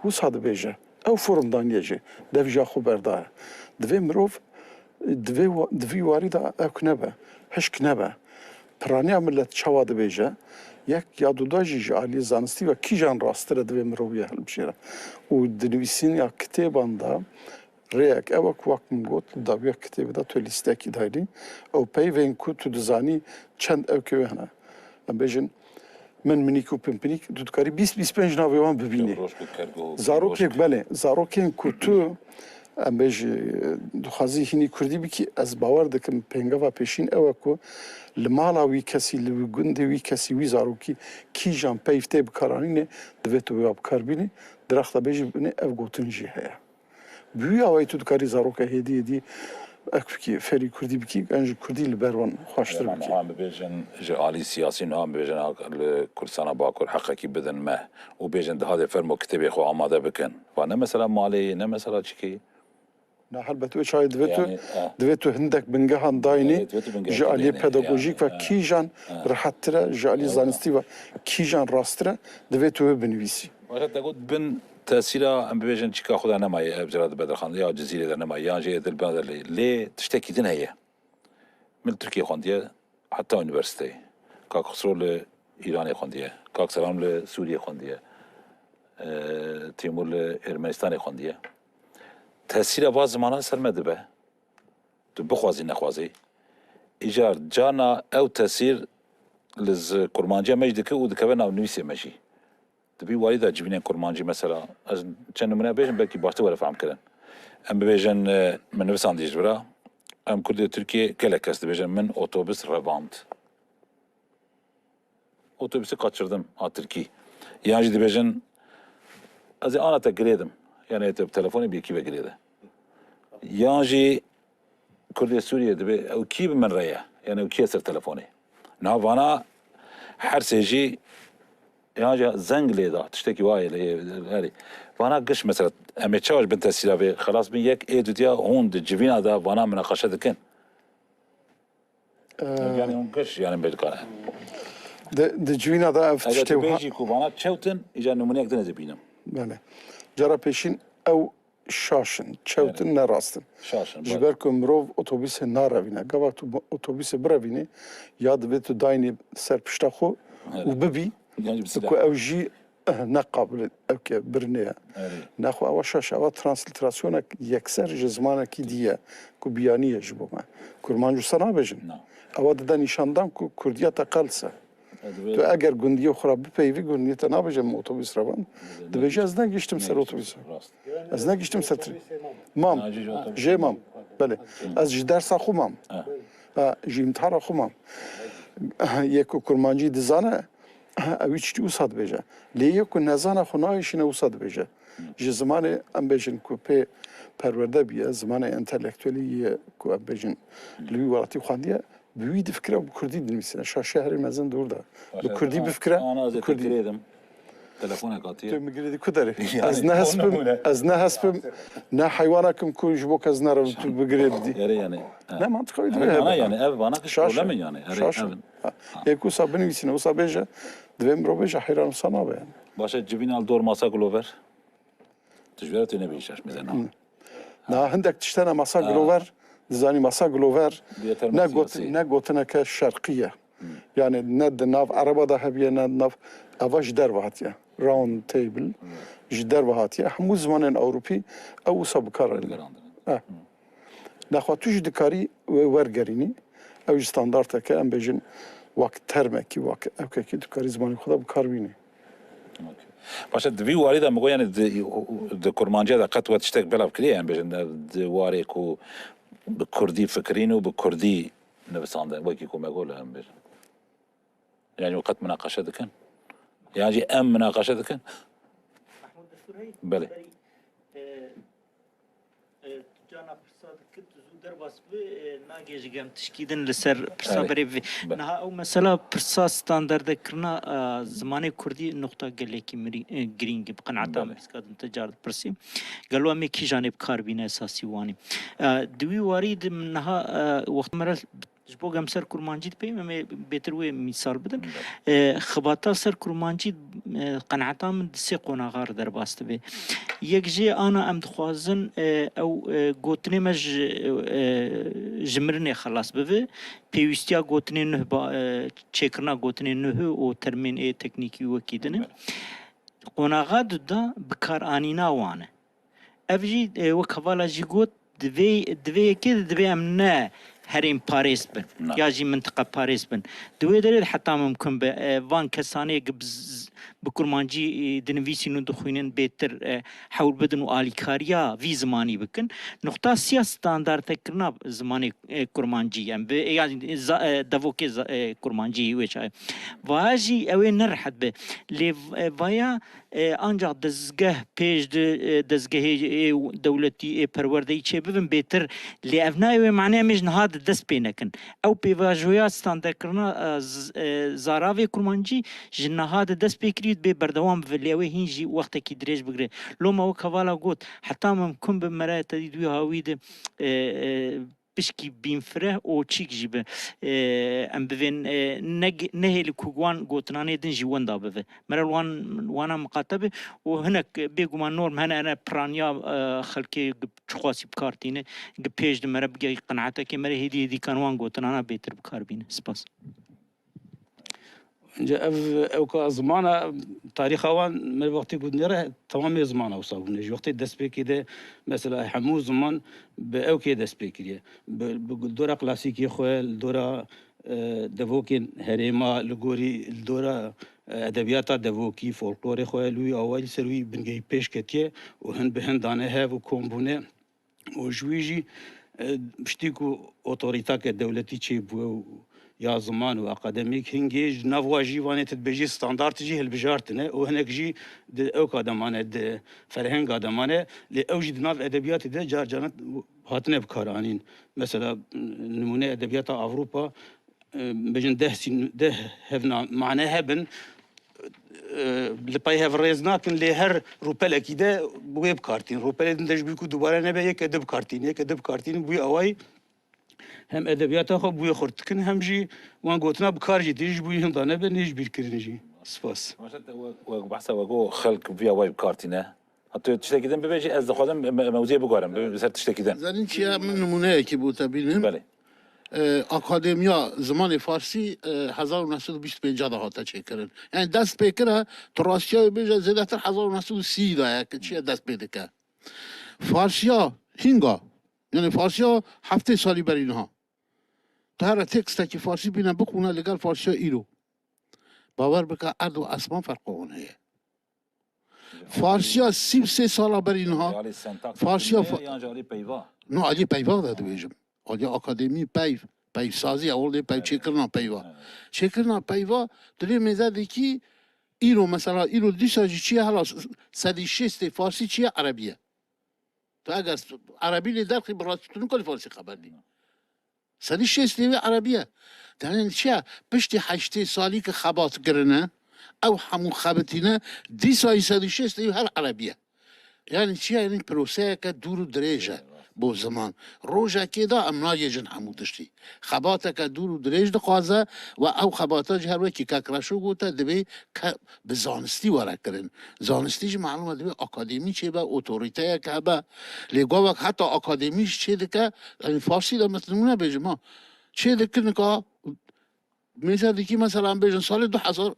wisa dibêje. Ew form daniye jî, dev ji ya xwe berdaye. Divê mirov, divê wa-, di vî warî de ewk nebe, hişk nebe. Piraniya milet çawa dibêje, yek ya duda jî ji alî zanistî ve kîjan rasttir e divê mirov wê hilbijêre. Û di nivîsîna kitêban de rêyek ew e ku wek min got, li dawiya kitêbê de tu lîstekî dayînî. Ew peyvên ku tu dizanî çend ewkê wê hene. Em bêjin, min minîk û pinpinîk, tu dikarî bîst bîst pênc navê wan bibînî. Roj ku kergo, Zarokek, belê, zarokên ku tu, em bêjî, dixwazî hînî kurdî bikî, ez bawer dikim pêngava pêşîn ew e ku li mala wî kesî, li gundê wî kesî, wî zarokî kîjan peyv tê bikaranînê, divê tu wê bikar bînî. Diraxta bêjî binê ev gotin jî heye. Bi wî awayî tu dikarî zaroka hêdî hêdî ek bikî, fêrî kurdî bikî, yan jî kurdî li ber wan xweştir bikî. Niha em bibêjin ji alî siyasî, niha em bibêjin ha li Kurdistana Bakur heqekî bidin me û bêjin dihadê fermo kitêbê xwe amade bikin. Va ne mesela malê ye, ne mesela çikê ye. Na helbet wê çayê divê tu, Yani, e. divê tu hindek bingehan dayînî, Evet, divê tu bingehan ji aliyê dayînî, pedagojîk yani, ve e, kîjan e. rehettir e, ji aliyê Evet. zanistî ve kîjan rasttir e, divê tu wê binivîsî. Baş e, te got bin tesîra, em bibêjin çîka xwe de nemaye, ev cara di Bedirxan de ya Cizîrê de nemaye, yan jî êdir bina de lê. Lê tiştekî din heye. Min li Tirkiyê xwendiye, heta unîversîteyê. Kak Xisro li Îranê xwendiye. Kak Selam li Sûriyê xwendiye. Ee, Tîmûr li Ermenistanê xwendiye. Tesîra va zimana ser me dibe. Tu bixwazî nexwazî. Îcar carna ew tesîr li z-, kurmanciya me jî dike û dikeve nav nivîsê me jî. Di vî warî de civînên kurmancî mesela, ez çend nimûne bêjim, belkî baştir were fehmkirin. Em bibêjin, e, min nivisandî ji vira, em Kurdê Tirkiyê gelek kes dibêjin, min otobus revand. Otobüsü kaçırdım a Tirkî. Yan jî dibêjin, ez ê ana te girêdim. Yani te bi telefonê bi yekî ve girêde. Yan jî Kurdê Sûriyê dibê ew kî bi min re ye? Yani ew kî ye ser telefonê? Niha vana her sê jî yan jî zeng lê da, tiştekî wa ye lê, herî. Vana giş mesela, em ê çawa ji bin tesîra vê xelas bin, yek ê dudiya hûn di civîna de vana minaqeşe dikin. Ee, Yani hûn giş yani bê dikare. Di, di civîna de ev Eger tiştê tu wiha bêjî ku vana çewtin, îcar nimûneyek din ez ê bînim. Belê. Cara pêşîn ew şaş in, çewt in, Evet. ne rast in. Şaş in, Ji belê. ber ku mirov otobusê narevîne. Gava tu bu-, otobusê birevînî, ya divê tu daynî ser pişta xwe Evet. û bibî, Yan jî bi silah. ku ew jî, eh, ne qabil, ew ke birine ye. Evet. Nexwe ewa şaş, ewa transliterasyonek yekser ji zimanekî dî ye, ku biyanî ye ji bo me. Kurmanc wisa nabêjin. Na. Ewa dide nîşandan ku kurdiya te qels e. E, divê Tu eger gundiyê xwe re bipeyivî, gundiyê te nabêje min otobus revand. Dibêje ez negihiştim ser Negihiştim, otobusê. rast. Ez negihiştim ser tri-, mam. Ha, jî ji otobusê Jê mam. Belê. Ez ji dersa xwe mam. Ha. Ha, ji îmtihana xwe mam. Yê ku kurmancî dizane, ew wî tiştî wisa dibêje. Lê yê ku nezana xwe nahişîne wisa dibêje. Ji zimanê em bêjin ku pê perwerde bûye, zimanê entelektuelî yê ku em bêjin li wî welatî xwendiye, Bi wî difikire û bi kurdî dinivîsîne. Şaşiya herî mezin dûr de. Bi kurdî bifikire, ana ez ê bi kurdî. Tekrêdim. Telefonek hatiye. Tu min girêdî ku derê? Yani, Ez ne hespim, o nemûne. Ez ne hespim, ne heywana kim ku ji bo kes nere tu bi girê bidî. Yere yani. Ha. Ne mantiqayî Ev dibe bana hebe. Yani, ev bana ki Şaş. Problem yani. Erê, Şaş. Evin. Ha. Yek wisa binivîsîne, wisa bêje, divê mirov bêje heyran wisa nabe yani. Başa civîn al dor masa Glover. Tu ji vera tu nebî şaş mizena. Na hindek tiştene masa Glover, dizanî masa Glover Diye terma ne got, siyasî. Ne gotineke şerqî ye. Yani ne di nav Ereba de hebiye, ne di nav eva ji derve hatiye. Round table ji derve hatiye. Hemû zimanên Ewropî ew wisa bi kar anîne. Verandirin. Eh. Nexwe tu jî dikarî wê wergerînî. Ew jî standarteke, em bêjin, wek termekî, wek ewkekî dikarî zimanê xwe de bi kar bînî. Okey. Başa di vî warî de min got, yani di, di kurmanciya de qet we tiştek belav kiriye, yani bêjin de di warê ku bi kurdî fikirîn û bi kurdî nivisandin, wekî ku me got li em bêjin. Yani we qet minaqeşe dikin? Yani jî em minaqeşe dikin? Mahmud Destûrhey, Belê. berî, e, e, tu cana pirsa dikit, tu zû derbas bi, e, nagê ji gem tişkî din li ser pirsa Evet. berê vê. Belê. Niha ew mesela pirsa standardekirina, e, zimanê kurdî nuqta gelekî mirî-, e, girîng e, bi qenaeta Belê. min pîska din te car dipirsim. Gelo em ê kîjanê bi kar bîne esasî wanî. E, di wî warî de niha, e, wext me re Ji bo em ser kurmancî dipeyim, em ê bêtir wê mîsal bidin. E, xibata ser kurmancî, e, qenaeta min di sê qonaxa re derbas dibe. Yek jê ana em dixwazin, e, ew, e, gotinê me ji, e, ji mirinê xelas bibe. Pêwîstiya gotinê nuh ba, e, çêkirina gotinê nuh û termên ê teknîkî wekî din e. Qonaxa duda bikaranîna wan e. Ev jî, e, wek hevala jî got, divê, divê yekê de divê em ne herêm parêz bin, Na. Ya jî mintiqe parêz bin. Di wê derê de heta mimkun be, e, van kesanê ki bi z-, bi kurmancî, e, dinivîsîn û dixwînin bêtir, e, hewl bidin û alîkariya vî zimanî bikin. Nuqta sî ya standartekirina zimanê, e, kurmancî ye. Em bi, e, yanî za-, e, devokê za-, e, kurmancî wê çaye. Vaha jî ew ê ne rehet be. Lê v-, e, vaya E, ancax dezgeh pêş di, e, dezgehê, e, dewletî, ê perwerdeyî çêbibin bêtir. Lê ev nayê wê manê em ê ji niha de dest pê nekin. Ew pêvajoya standardkirina, e, z-, e, zaravê kurmancî ji niha de dest pê kirî bê berdewam bibe. Lê ew ê hîn jî wextekî dirêj bigire. Loma wek hevala got, heta mimkun bi meraya te dî duyê hawî de, e, e, pişkî bînfireh û çîk jî bi, e, em bivên, e, ne, nehêli ku wan gotinanê din jî wenda bibe. Mere li wan, wana miqate be û hinek bêguman norm hene, hene piraniya, e, xelkê çiqasî bi kar tîne, gi pêş di mere bigehî qenaetekê mere hêdî hêdî kan wan gotinana bêtir bi kar bîne. Spas. Înca ev, ewka zimana, tarîxa wan me wextê ku dinêre, temamê zimana wisa bûne. Ji wextê destpêkê de, mesela, hemû ziman bi ewkê dest pê kiriye. Bi, bi dora klasîkê xwe, li dora, e, devokên herêma, li gorî, li dora, e, edebiyata devokî, folklorê xwe, li wî awayî li ser wî bingehî pêş ketiye û hin bi hin dane hev û kom bûne. Û ji wî jî, e, piştî ku otorîtake dewletî çêbûye û ya ziman û akademîk hingê ji nav wa jî vanê tu dibêjî standart jî hilbijartine û hinek jî di ewka de mane, di ferhenga de mane, lê ew jî di nav edebiyatê de car caran hatine bikaranîn. Mesela, nimûne edebiyata Avrupa, e, bêjin deh sîn-, deh hevna mane hebin, e, li pey hev rêz nakin, lê her rûpelekî de wê bikartîn. Rûpelê din de ji ber ku dubare nebe, yeke di bikartîn, yeke di bikartîn, bûyî awayî hem edebiyata xwe bûyê xurt dikin, hem jî wan gotina bi kar jî tîn, ji bûyî hinda nebe, nêj bîrkirin jî. Spas. Maşallah, te wek, wek behsa wek o xelk vî awayî bikartîne. Ha, tu tiştekî din bibêjî, ez dixwazim me-, mewzûyê biguherim, bi-, bi ser tiştekî din. Zanîn çi ye, min nimûneyekî bo te bînim. Belê. E, Akademiya Zimanê Farsî, e, hezar û neh sed û bîst û pênc de hate çêkirin. Yani dest pê kire, tu rastiya wê bêje, zêdetir hezar û neh sed û sî de ye ki çi ye dest pê dike. Farsiya hînga, yani Farsiya heftê salî berî niha. Tu here tekstekî Farsî bîne bixwîne li gel Farsiya îro. Bawer bike, erd û esman ferqa wan heye. Farsiya sî û sê sala berî niha. Alî sentaks Farsiya dibêje fa- yan jî alî peyva? No, alî peyva de dibêjim. Alî akademî peyv, peyvsazî, ewil lê peyv çêkirina peyva. Evet. Çêkirina peyva, tu lê mêze dikî, îro mesela, îro dîsa jî çi ye, hela s-, sedî şêstê Farsî çi ye, Erebî ye. Tu eger s-, Erebî lê derxî bi rastî tu nikare Farsî xeber dî. Sedî şêstê wê Erebî ye. Danên çi ye? Piştî heştê salî ki xebat kirine, Ew hemû xebitîne dîsa î sed û şêst ê her erebî ye. Yani çi ye? Yani proseyeke dûr û dirêj e bo ziman. Rojekê de em nagêjin hemû tiştî. Xebateke dûr û dirêj dixwaze we ew xebata jî her wekî kek Reşo gote, divê ke bi zanistî were kirin. Zanistî jî malûm e divê akademî çêbe, otoriteyek hebe. Lê gavek heta akademî jî çêdike, yani farsî de mesela nimûne bêjim ha. Çêdikin ka Mêze dikî mesela em bêjin salê du hezar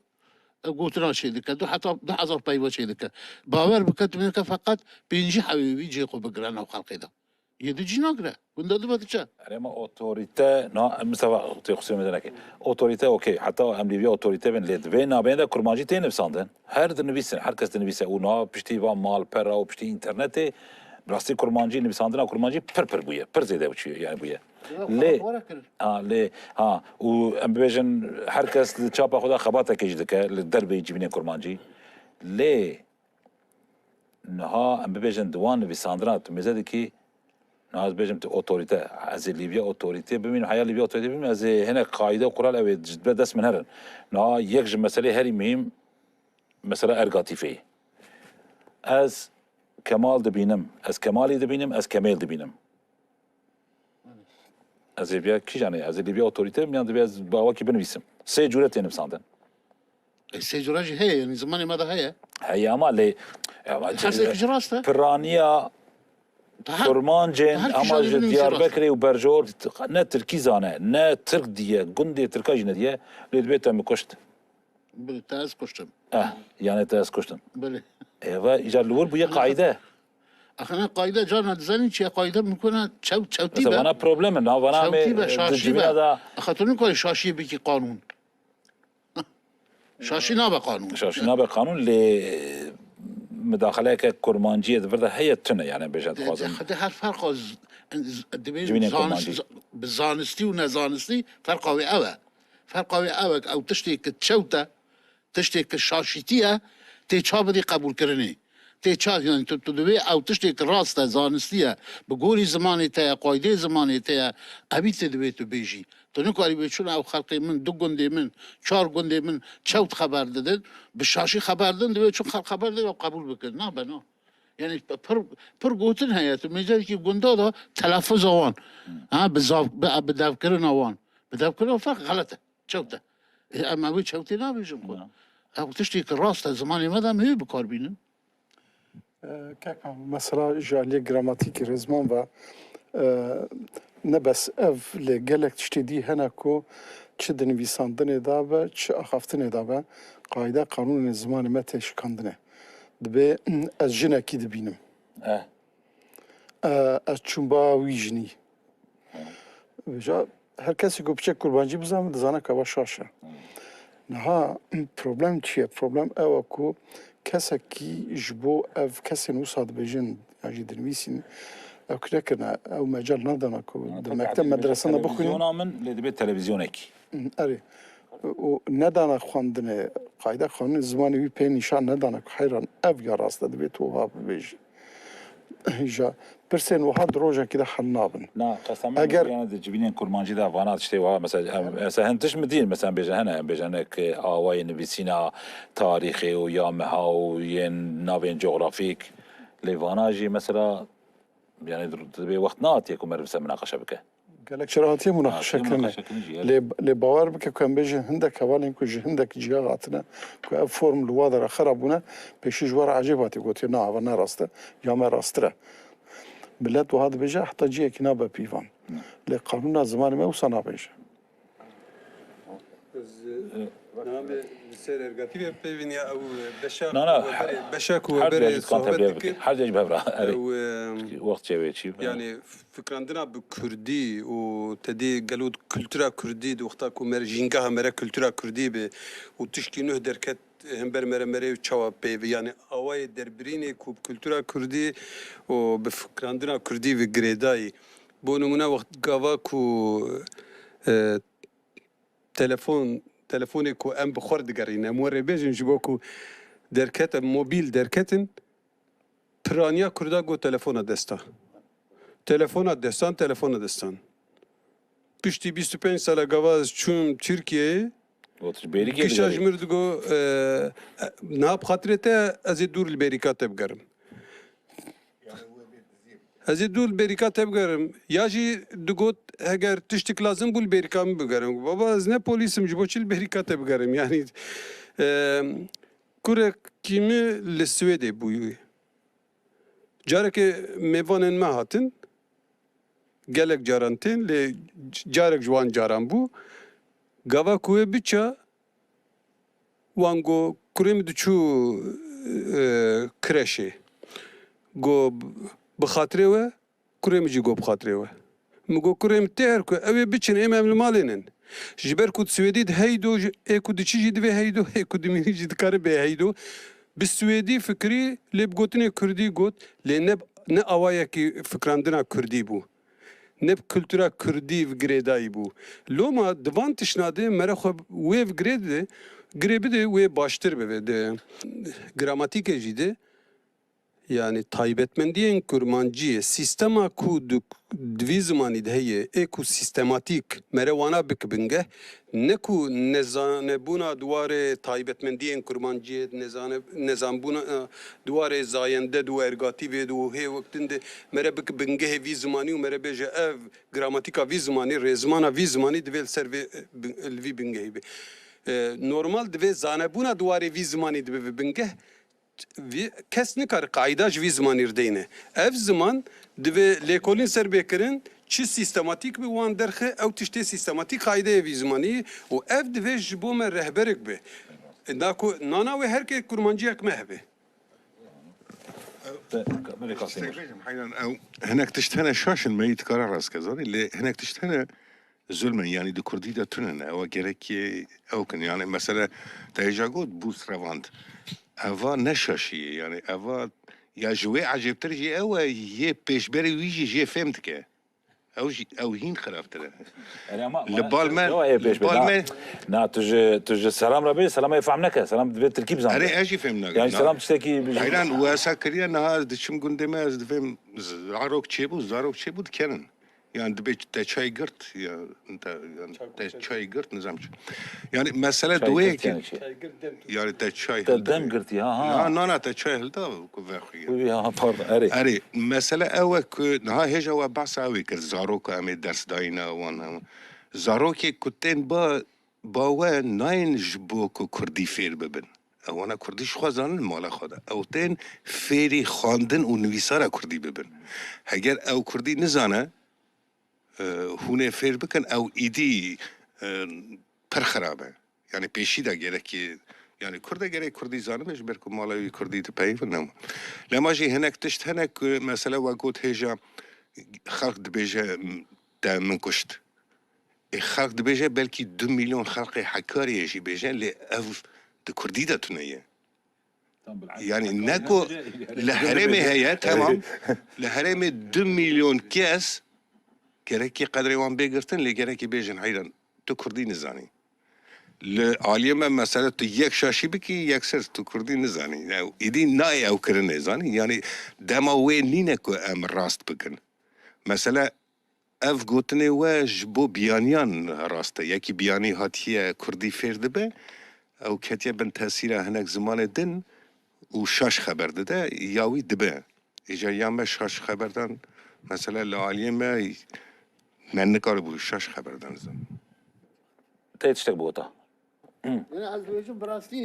gotina çêdike, du heta du hezar peyva çêdike. Bawer bike, tu bêke feqet pêncî hewê wî cihê xwe bigire nav xelkê de. Yê di cî nagire. Gunda dibe diçe. Erê, ma otorîte, na, em mesela tê xusûmê de neke. Otorîte okey. Heta em lêviya otorîte bin, lê di vê nabeyê de kurmancî tê nivîsandin. Her dinivîsin, her kes dinivîse. Û na piştî va malpera û piştî înternetê, rastî kurmancî, nivîsandina kurmancî pir pir bûye. Pir zêde bûye, yani bûye. Lê, ha, lê, ha, û em bibêjin, her kes li çapa xwe de xebatekê jî dike, li derveyî civînên kurmancî. Lê niha em bibêjin di wan nivîsandina tu mêze dikî, niha ez bêjim tu otorîte. Ez ê lêviya otorîtê bimînim, heya lêviya otorîtê bimînim, ez ê hinek qaîde û kural ew ê ji dest min herin. Niha yek ji meselê herî muhîm, mesela ergatîfeyê. Ez Kemal dibînim, ez Kemalî dibînim, ez Kemêl dibînim. Ez ê vêya kîjan ê? Ez ê lêviya otorîte bim yan divê ez bi awakî binivîsim? Sê cûre tê nivîsandin. E, sê cûre jî heye, yani zimanê me de heye. Heye ama lê, ama Her sêkî jî rast e. Piraniya Kurmancên ama ji Diyarbekirê û Berjor ne tirkî zane, ne tirk diye, gundê tirka jî nediye, lê dibê te min kuşt. Belê, te ez kuştim. Eh, yani te ez kuştim. Belê. Eva, îcar li wir bûye qaîde. Axir ne qaîde, carna dizanî çi ye qaîde, min ku ne çew-, çewtî be. Mesela vana problem e, na vana me, Çewtî be, e, şaşî di civîna be. Da. Axir tu nikarî şaşiyê bikî qanûn. Şaşî nabe qanûn. Şaşî nabe qanûn, lê, e, midaxileyeke kurmanciyê di vir de heye tune, yani bêje De, de, dixwazim. Xwedê her ferqa z-, z-, dibê Civînên zan-, kurmancî. Z-, bi zanistî û nezanistî ferqa wê ew e. Ferqa wê ew e, ew tiştê ki çewt e, tiştê ki şaşîtî ye, tê ça bidî qebûlkirinê. Tê ça, yani tu, tu divê ew tiştê ki rast e, zanistî ye, bi gorî zimanê te ye, qaydê zimanê te ye, evî tê divê tu bêjî. Tu nikarî bê çûn ew xelkê min, du gundê min, çar gundê min çewt xeber didin, bi şaşî xeber didin, divê çûn xelk xeber didin, ew qebûl bikin. Nabe, na. Yani pir, pir gotin heye, tu mêzekî gunda da telaffuza wan, ha, bi zav-, bi, bi devkirina wan. Bi devkirina wan ferq xelet e. Çewt e. E, em ew ê çewtê nabêjin xwe. Na. Ew tiştê ki rast e, zimanê me de em hê bi kar bînin. E, keka, mesela ji aliyê gramatîkî rêzman ve, e, ne bes ev, lê gelek tiştê dî hene ku çi di nivîsandinê de be, çi axaftinê de be, qaîde qanûnên zimanê me tê şikandinê. Dibê, ez jinekî dibînim. Eh. E, ez çûm ba wî jinî. Vêca her kesê ku piçek kurmancî bizane, dizane ka va şaş e. Niha problem çi ye? Problem ew e ku kesekî ji bo ev kesên wisa dibêjin, ya jî dinivîsîn, ew ki nekirine, ew mecal nadana ku di mekteb medresan de bixwînin. Televizyona min lê dibe televizyonekî. Erê. Û nedana xwendinê, qayda qanûnê zimanê wî pê nîşan nedana ku heyran ev ya rast e, divê tu wiha bibêjî. Ja, pirsên wiha di rojekî de hel nabin. Na, qesem Eger yani di civînên kurmancî de vana tiştê wiha, mesela, em, mesela hin tişt mi dîn, mesela, em bêjin hene, em bêjin hene ki awayê nivîsîna tarîxê û ya meha û yên navên coğrafîk, lê vana jî, mesela, yani, dibê wext nehatiye ku meriv ser minaqeşe bike. Gelek cara hatiye munaqeşe kirine. Lê, lê bawer bike ku em bêjin hindek hevalên ku ji hindek cîha hatine, ku ev form li wa dera xera bûne, pêşî ji we re ecêb hatiye gotiye, na, eva ne rast e, ya me rasttir e. Milet wiha dibêje, heta cihekî nabe pîvan. Lê qanûna zimanê me wisa nabêje. Ez, e, name li ser ergatî ve peyvîn ya ew, e, beşa Na, na, ku we berê, beşa ku we berê sohbet dikir. Her cihê ji bev re. Erê. Ew, e, Wext çê wê çî. Yani fikrandina bi kurdî û tedî gelo kultura kurdî di wexta ku mer jîngaha mere kultura kurdî be û tişkî nuh derket hember mere merê çawa peyvî, yani awayê derbirînê ku bi kultura kurdî û bi fikrandina kurdî ve girêdayî. Bo nimûne wext gava ku, e, telefon, telefonê ku em bi xwe re digerîne, em we rê bêjin ji bo ku derkete, mobîl derketin, piraniya Kurda got telefona destan. Telefona destan, telefona destan. Piştî bîst û pênc sala gava ez çûm Tirkiyeyê, Got, ji Bêrîkê Kişa digerî. Ji mir digo, e, e, niha bi xatirê te ez ê dûr li Bêrîka te bigerim. Ez ê dûr li Bêrîka te bigerim. Ya jî digot, heger tiştik lazim bû li Bêrîka min bigerim. Baba, ez ne polîs im, ji bo çi li Bêrîka te bigerim? Yanî, e, kurekî min li Swêdê bûyî. Carekê mêvanên me hatin, gelek caran tên, lê carek ji wan caran bû. Gava ku wê biça, wan got, kurê min diçû, e, kreşê. Got, bi xatirê we, kurê min jî got, bi xatirê we. Min got, kurê min tê her ku ew ê biçin, êm em li malê nin. Ji ber ku di Swêdî di heydo, ji, ê ku diçî jî divê heydo, ê ku dimînî jî dikare bê heydo. Bi Swêdî fikirî, lê bi gotinê Kurdî got, lê ne, ne awayekî fikrandina Kurdî bû. Ne bi kultura Kurdî ve girêdayî bû. Loma di van tiştna de mere xwe wê ve girê de, girê bide wê baştir bibe. Di gramatîkê jî de, yanî taybetmendiyên kurmanciyê, sîstema ku di, di vî zimanî de heye, ê ku sîstematîk mere wana bik bingeh, ne ku nezanebûna di warê taybetmendiyên kurmanciyê, nezane-, nezanbûna, e, di warê zayende, di wergatîvê, di hê wek din de mere bik bingehê vî zimanî û mere bêje ev gramatîka vî zimanî, rêzimana vî zimanî divê li ser vê, e, bin-, li vî bingehî be. E, normal divê zanebûna di warê vî zimanî dibe bi bingeh, vî, kes nikare qaîda ji vî zimanî re deyne. Ev ziman divê lêkolîn ser bê kirin, çi sîstematîk bi wan derxe, ew tiştê sîstematîk qaîdeyê vî zimanî ye û ev divê ji bo me rehberek be. E, da ku nana wê her kê kurmanciyek me hebe. Te, kamerê kasê Tiştek bêjim, heyran, ew hinek tişt hene şaş in, me yî dikare rast ke zanî, lê hinek tişt hene zulm in, yanî di kurdî de tune ne, ewa gerekê ew kin. Yanî mesela te hêja got bûs revand. Eva ne şaşî ye, yanî eva ya ji wê ecêbtir jî ew e, yê pêşberê wî jî jê fêm dike. Ew jî, ew hîn xirabtir e. Erê, ama, Li ama bal me, ew ê pêş li be. bal Na, me na, tu ji, tu ji selam re bê, selam ê fehm neke. Selam divê tirkî bizanbe. Erê, ez jî fêm nakim. Yani Na. selam tiştekî bi- Heyran, û esa kiriye, niha ez diçim gundê me, ez divêm z-, zarok çêbû, zarok çêbû dikenin. Yani dibê te çay girt, ya, te, yani te çay girt, nizam çi. Yani mesele Çay duwê girt ki, yani çi? Yani te çay Te hilda. dem girtî, ha, ha. Na, na, na, te çay hilda ku vexuye. Wî, ha, pardon, erê. Erê, mesele ew e ku niha hêja we behsa ew ê kir, zaroka em ê ders dayîne wan, em. Zarokê ku tên ba, ba we nayên ji bo ku kurdî fêr bibin. Ewana kurdî ji xwe zanin mala xwe de. Ew tên fêrî xwendin û nivîsara kurdî bibin. Heger ew kurdî nizane, e, hûn ê fêr bikin, ew îdî, e, pir xirab e. Yani pêşî de gerekî, yani Kurd e gerek Kurdî zanibe, ji ber ku mala wî Kurdî dipeyivin, nema. Lema jî hinek tişt hene ku mesela we got hêja xelk dibêje, te min kuşt. Ê xelk dibêje belkî du milyon xelqê Hekariyê jî bêje, lê ev di Kurdî de tune ye. Tam bil'aks, Yani Hakkari ne ku hemce li herêmê heye, temam. Li herêmê du milyon kes gerekî qedrê wan bê girtin, lê gerekî bêjin heyran, tu kurdî nizanî. Li aliyê me mesela tu yek şaşî bikî, yekser tu kurdî nizanî. Ew, îdî nayê ew kirinê, zanî? Yani dema wê nîne ku em rast bikin. Mesela ev gotinê we ji bo biyaniyan rast e. Yekî biyanî hatiye kurdî fêr dibe, ew ketiye bin tesîra hinek zimanê din û şaş xeber dide, ya wî dibe. Îca ya me şaş xeberdan, mesela li aliyê me, me nikaribû şaş xeberdan zan. Te tiştek bigota. Yani ez dibêjim bi rastî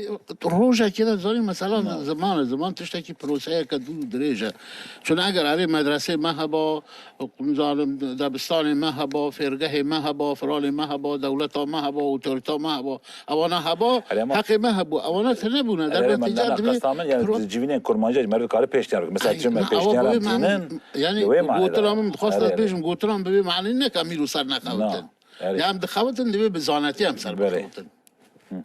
rojekê de zanî mesela ziman e. Ziman tiştekî proseyeke dûr û dirêj e. Çun eger erê medresê me heba, nizanim debistanê me heba, fêrgehê me heba, firalê me heba, dewleta me heba, otorîta me heba, ewana heba, Erê, ama heqê me hebû. Ewana tune bûne. Erê, Derve erê, tîcar nana divê qesta min, yani, pro- di civînên kurmancî, meriv dikare pêşniyar bike. Mesela, Ay, çi me na, pêşniyar awa em bi wê man-, tînin, yani, di wê manê de. Gotina min dixwest ez Erê, erê. bêjim, gotina min bi vê manî ne ka mîr û ser nexewitin. Na. Erê. Ya em dixewitin divê bi zanetî em ser Belê. bixewitin. Hı.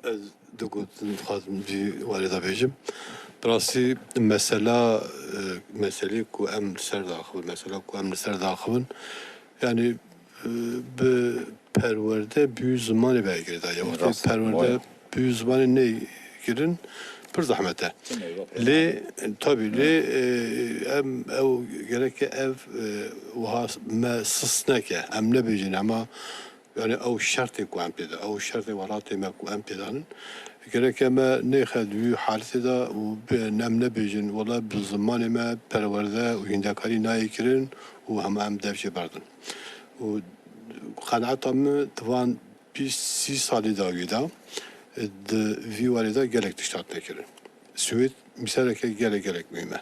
Ez du gotin dixwazim jî warê de bêjim. Bi rastî mesela, e, meselê ku em li ser daxivin, mesela ku em li ser daxivin, yani, e, bi perwerde bi wî zimanê ve girêdayî. Wextê Rast, perwerde vay. bi wî zimanê neyê kirin, pir zehmet e. Lê, tabî, lê, e, em ew gereke ev, e, wiha me sis neke. Em nebêjin hema Yani ew şertê ku em pê de, ew şertê welatê me ku em pê de nin, gereke me nêxe di wî haletê de û bi-, em nebêjin, wela bi zimanê me perwerde û hîndekarî nayê kirin û hema em dev jê berdin. Û qenaeta min di van bîst sî salî dawî de, di vî warê de gelek tişt hatine kirin. Swêd mîsaleke gelek gelek muhîm e.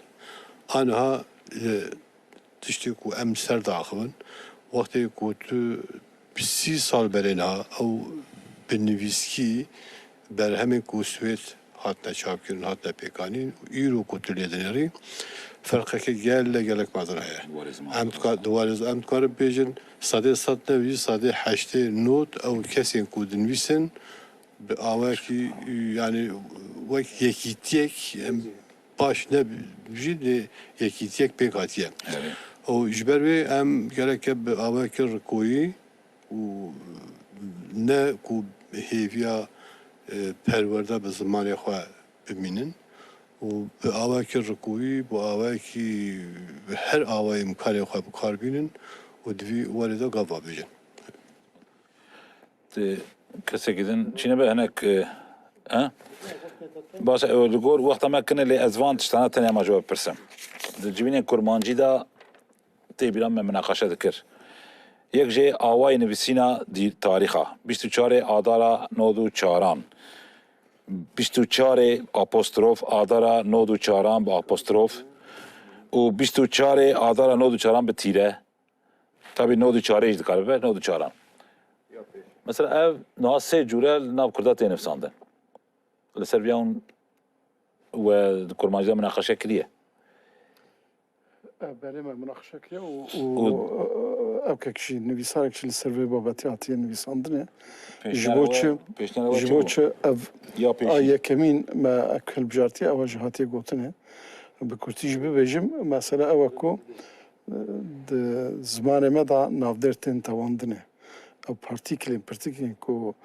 Aniha, e, tiştê ku em ser diaxivin, wextê ku tu bi sî sal berê niha ew bi nivîskî berhemên ku Swêd hatine çapkirin, hatine pêkanîn û îro ku tu lê dinêrî, ferqeke gelek gelek mezin heye. Di warê ziman Em de dika-, di warê z-, em dikarin bêjin sedê sed ne wî, sedê heştê not ew kesên ku dinivîsin bi awayekî, yani wek yekîtiyek, em baş ne jî lê yekîtiyek pêk hatiye. Erê. Û ji ber wê em gereke bi awayekî rikoyî û ne ku hêviya, e, perwerde bi zimanê xwe bimînin û bi awayekî rikoyî, bi awayekî bi her awayê imkanê xwe bi kar bînin û di vî warê de gava bêjin. Ti kesekî din çîne be hinek, e, he? Baş e, li gor wexta me kine lê ez van tiştana tenê hema ji we bipirsim. Di civînên kurmancî de tê bîra me minaqeşe dikir. Yek jê awayê nivîsîna dî-, tarîxa. Bîst û çarê adara nod û çaran. Bîst û çarê apostrof adara nod û çaran bi apostrof. Û bîst û çarê adara nod û çaran bi tîre. Tabî nod û çarê jî dikare bibe, nod û çaran. Mesela ev niha sê cûre li nav kurda tê nivîsandin. Li ser vîya hûn we di kurmancî de minaqeşe kiriye? E, belê me minaqeşe kiriye û, û, Û e, ew kek jî, nivîsarek jî li ser vê babetê hatiye nivîsandinê. Ji Pêşniyara bo we, çi, pêşniyara we ji çi bo bû? çi ev Ya pêşî. a yekemîn me ev hilbijartiye, ew e jî hatiye gotinê. Bi kurtî jî bibêjim, mesele ew e ku, e, di zimanê me de navdêr tên tewandinê. Ew partîkilên, pirtîkilên ku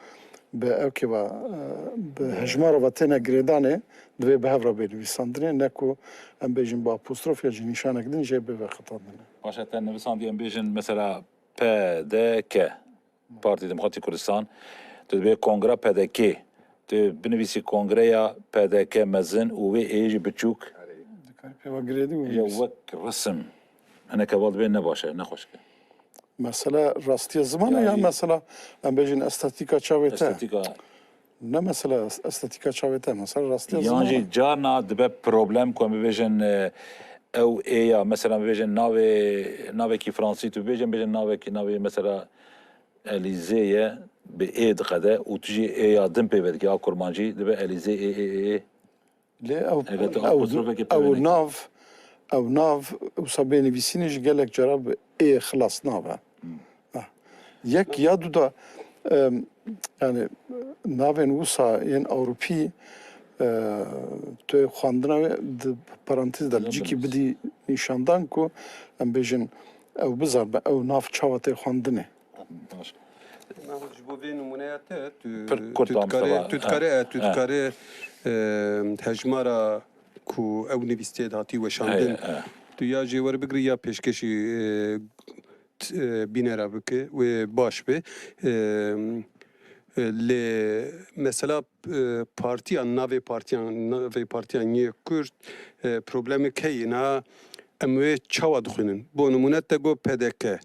bi ew kêva, e, bi hejmara ve têne girêdanê, divê bi hev re bê nivîsandinê, ne ku em bêjin bi apostrof ya jî nîşanek din jê bê veqetandinê. Baş e, te nivîsandî em bêjin mesela P D K, Partî Demokratîk Kurdistan, tu dibê Kongra P D K, tu binivîsî Kongreya P D K mezin û wê ê jî biçûk. Dikarî pê ve girêdî û Ya nivîs. wek resim. Hinek heval dibê ne baş e, ne xweşik e. Mesela rastiya ziman e ya Yani mesela em bêjin estetîka çavê te? Estetîka. Ne mesela es-, estetîka çavê te, mesela rastiya Yan ziman jî e. carna dibe problem ku em bibêjin, e, ew ê ya, mesela bibêjin navê, navekî fransî tu bibêjin, bêjin navekî, navê mesela Elîzê ye, bi ê diqede û tu jî ê ya din pê vedikî, a kurmancî dibe Elîzê ê, ê, ê, ê. Lê ew, Eger tu ew, apostrofekê pê ew venekî. nav, ew nav wisa bê nivîsînê jî gelek cara bi ê xilas nabe. Hmm. Ha. Yek ya du da, em, yani navên wisa yên Ewropî, e, tu xwendina wê di parantez de Zor cîkî bilmez. bidî nîşandan ku em bêjin ew bizanibe ew nav çawa tê xwendinê. Baş. Mahmut, ji bo vê nimûneya te, tu, Pir kurt tu da dikarê, Mustafa. tu dikarê, Ha. e, tu Ha. dikarê, e, hejmara ku ew nivîstiyê de hatî weşandin. He, he. Tu ya jê werbigrî ya pêşkêşî, e, t-, e, bînera bike, wê baş be. E, e, lê mesela, e, partiyan, navê partiyan, navê partiyan yê Kurd, e, problemê keyî na, em wê çawa dixwînin? Bo nimûne te got P D K.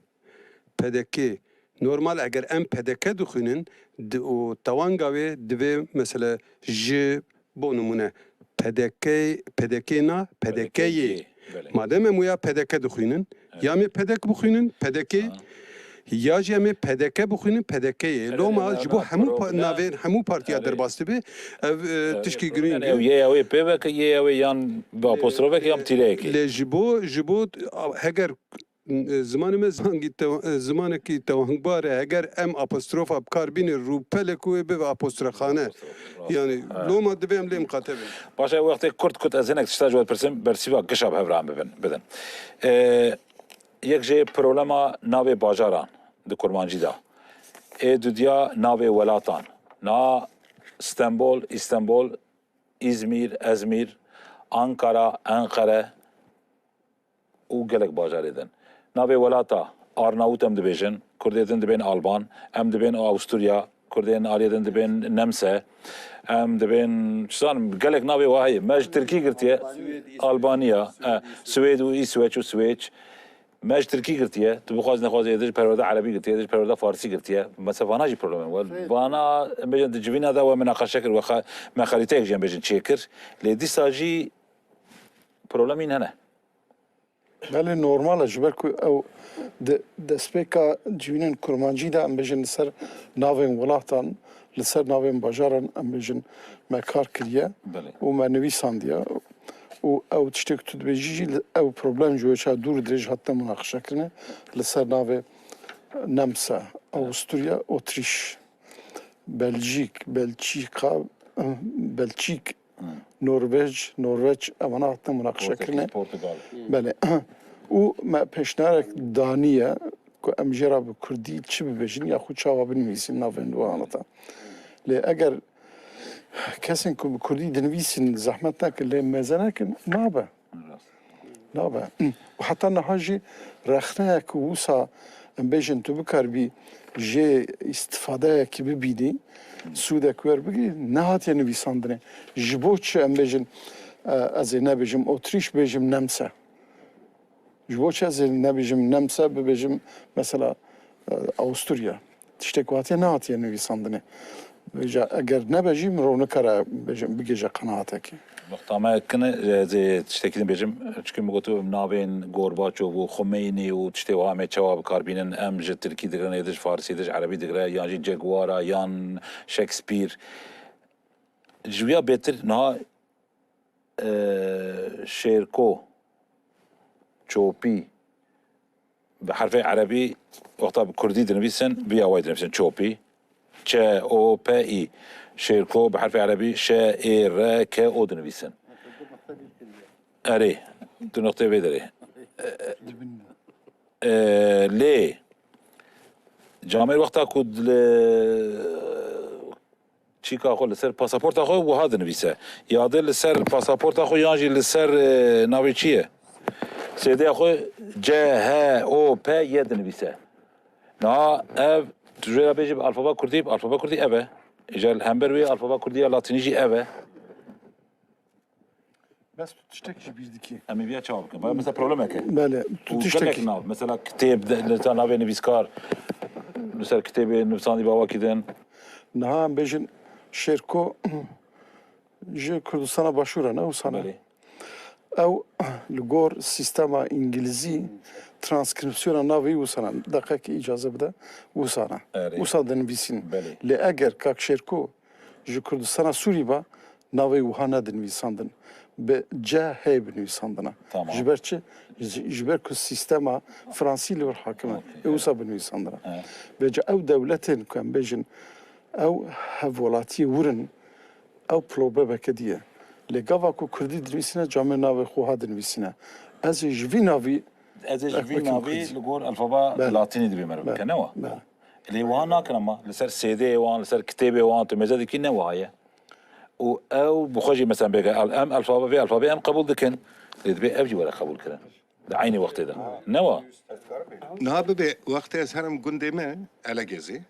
P D K. Normal eger em P D K dixwînin, di, û tewanga wê divê mesela ji bo nimûne P D K, P D K na, P D K yê. Belê. Madem em wêya P D K dixwînin, Evet. ya em ê P D K bixwînin, P D K, Ha. ya jî em ê P D K bixwînin, P D K yê. Evet, Loma evet, ji bo evet, hemû pa-, problem. navên hemû partiya Evet. derbas dibe, ev, e, Evet, tişkî problem. girîng Yani e. ew yê ew ê pê veke, yê ew ê yan bi apostrofek yan bi tîreyekê. Lê ji bo, ji bo, a, heger E, zimanê me zangî tew-, e, zimanekî tewangbar e. Heger em apostrofa bi kar bînin, rûpelê ku wê bibe apostroxane. Apostrof, rast. Yani, Ha. loma divê em lê miqate bin. Baş e, wextê kurt kurt ez hinek tişta ji we dipirsim, bersîva gişa bi hev re em bibin, bidin. E, yek jê problema navê bajaran di kurmancî de. Ê dudiya navê welatan. Na Stenbol, Îstenbol, Îzmîr, Ezmîr, Ankara, Enqere, û gelek bajarê din. Navê welata Arnavut em dibêjin, Kurdê din dibên Alban, em dibên Awusturya, Kurdên aliyê din dibên Nemse, em dibên, çi zanim, gelek navê wa heye. Me ji Tirkî girtiye, Albanya, e, Swêd û Îsweç û Swêç. Me ji Tirkî girtiye, tu bixwaz nexwaz ê din ji perwerda Erebî girtiye, ê din ji perwerda Farsî girtiye. Mesela vana jî problem e. Wel, vana, em bêjin, di civîna de we minaqeşe kir, we xe-, me xerîteyek jî em bêjin çêkir. Lê dîsa jî problemîn hene. Belê normal e, ji ber ku ew di destpêka civînên kurmancî de, em bêjin, li ser navên welatan, li ser navên bajaran, em bêjin, me kar kiriye Belê. û me nivîsandiye. Û ew tiştê ku tu dibêjî jî, li, ew problem ji wê çawa dûr û dirêj hatine munaqeşekirinê, li ser navê Nemsa, Awusturya, Otrîş. Belcîk, Belçîka, Belçîk, Hı. Norvej, Norveç, evana hatine munaqeşekirinê. Portekîz, Portugal. Belê. Û me pêşniyarek daniye ku em jê re bi kurdî çi bibêjin ya xwe çawa binivîsîn navên wan de. Lê eger kesên ku bi kurdî dinivîsîn zehmet nekin, lê mêze nekin, nabe. Rast. Nabe. Û heta niha jî rexneyek wisa, em bêjin, tu bikaribî jê îstifadeyekî bibînî, sûdek werbigirî, nehatiye nivîsandinê. Ji bo çi em bêjin, e, ez ê nebêjim Otrîş, bêjim Nemse? Ji bo çi ez ê nebêjim Nemse, bibêjim mesela, e, Awusturya? Tiştek watiye nehatiye nivîsandinê. Vêca eger nebe jî mirov nikare bêje, bigêje qenatekê. Wexta me kine, ez ê tiştekî din bêjim, çunke min got navên Gorbaçov û Xumeynî û tiştê wiha em ê çawa bi kar bînin, em ji tirkî digirin, ê din ji farsî, ê din ji erebî digire, yan jî Che Guevara, yan Shakespeare. Ji wîya bêtir niha, e, Şêrko, Çopî, bi herfê erebî, wexta bi kurdî dinivîsin, bi ya wayî dinivîsin, Çopî. Ç O P İ. Şêrko bi herfê erebî Ş E R K O dinivîsin. Erê, tu noqtê vê derê. E, lê camêr wexta ku li çîka xwe, li ser pasaporta xwe wiha dinivîse. Ya dê li ser pasaporta xwe yan jî li ser, e, navê çi ye? Sêdeya xwe C H O P Y dinivîse. Niha ev, tu jê re bêjî bi alfaba kurdî, bi alfaba kurdî ev e. Îcar li hember wê alfaba kurdî ya latînî jî ev e. Bes tu tiştek ji bîr dikî. Em ê viya çawa bikin? Vay, mesela problemek e. Belê, tu Û tiştek gelek nav, mesela kitêb de, li ser navê nivîskar, li ser kitêbê nivîsandî bi awakî din. Niha em bêjin Şêrko ji Kurdistana Başûr e, ne wisa ne? Belê. Ew li gor sîstema îngilîzî transkripsiyona navê wisa ne. Deqekê îcaze bide, wisa ne. Erê. Wisa dinivîsîn. Belê. Lê eger kak Şêrko ji Kurdistana Sûrî ba, navê wiha nedinivîsandin. Bi C H binivîsandina. Tamam. Ji ber çi? Ji, ji ber ku sîstema fransî li wir hakim e. Okey, Ê wisa binivîsandina. Evet. Vêca ew dewletên ku em bêjin, ew hevwelatiyê wir in, ew problemeke dî ye. Lê gava ku kurdî dinivîsîne, camê navê xwe ha dinivîsîne. Ez ê ji vî navî Ez ê ji vî Ekmekim navî kurdî. Li gor alfaba Belê. Latînî dibê meriv Belê. Bike, ne wa? Belê. Lê wiha nakin ama, li ser sêdeyê wan, li ser kitêbê wan, tu mêze dikî ne wiha ye. Û ew bi xwe jî mesela bêke, al-, em alfabe, vê alfabê em qebûl dikin. Lê dibê ev jî were qebûl kirin. Di eynî wextê de. Ne wa? Niha bibe wextê ez herim gundê me, Elegezê.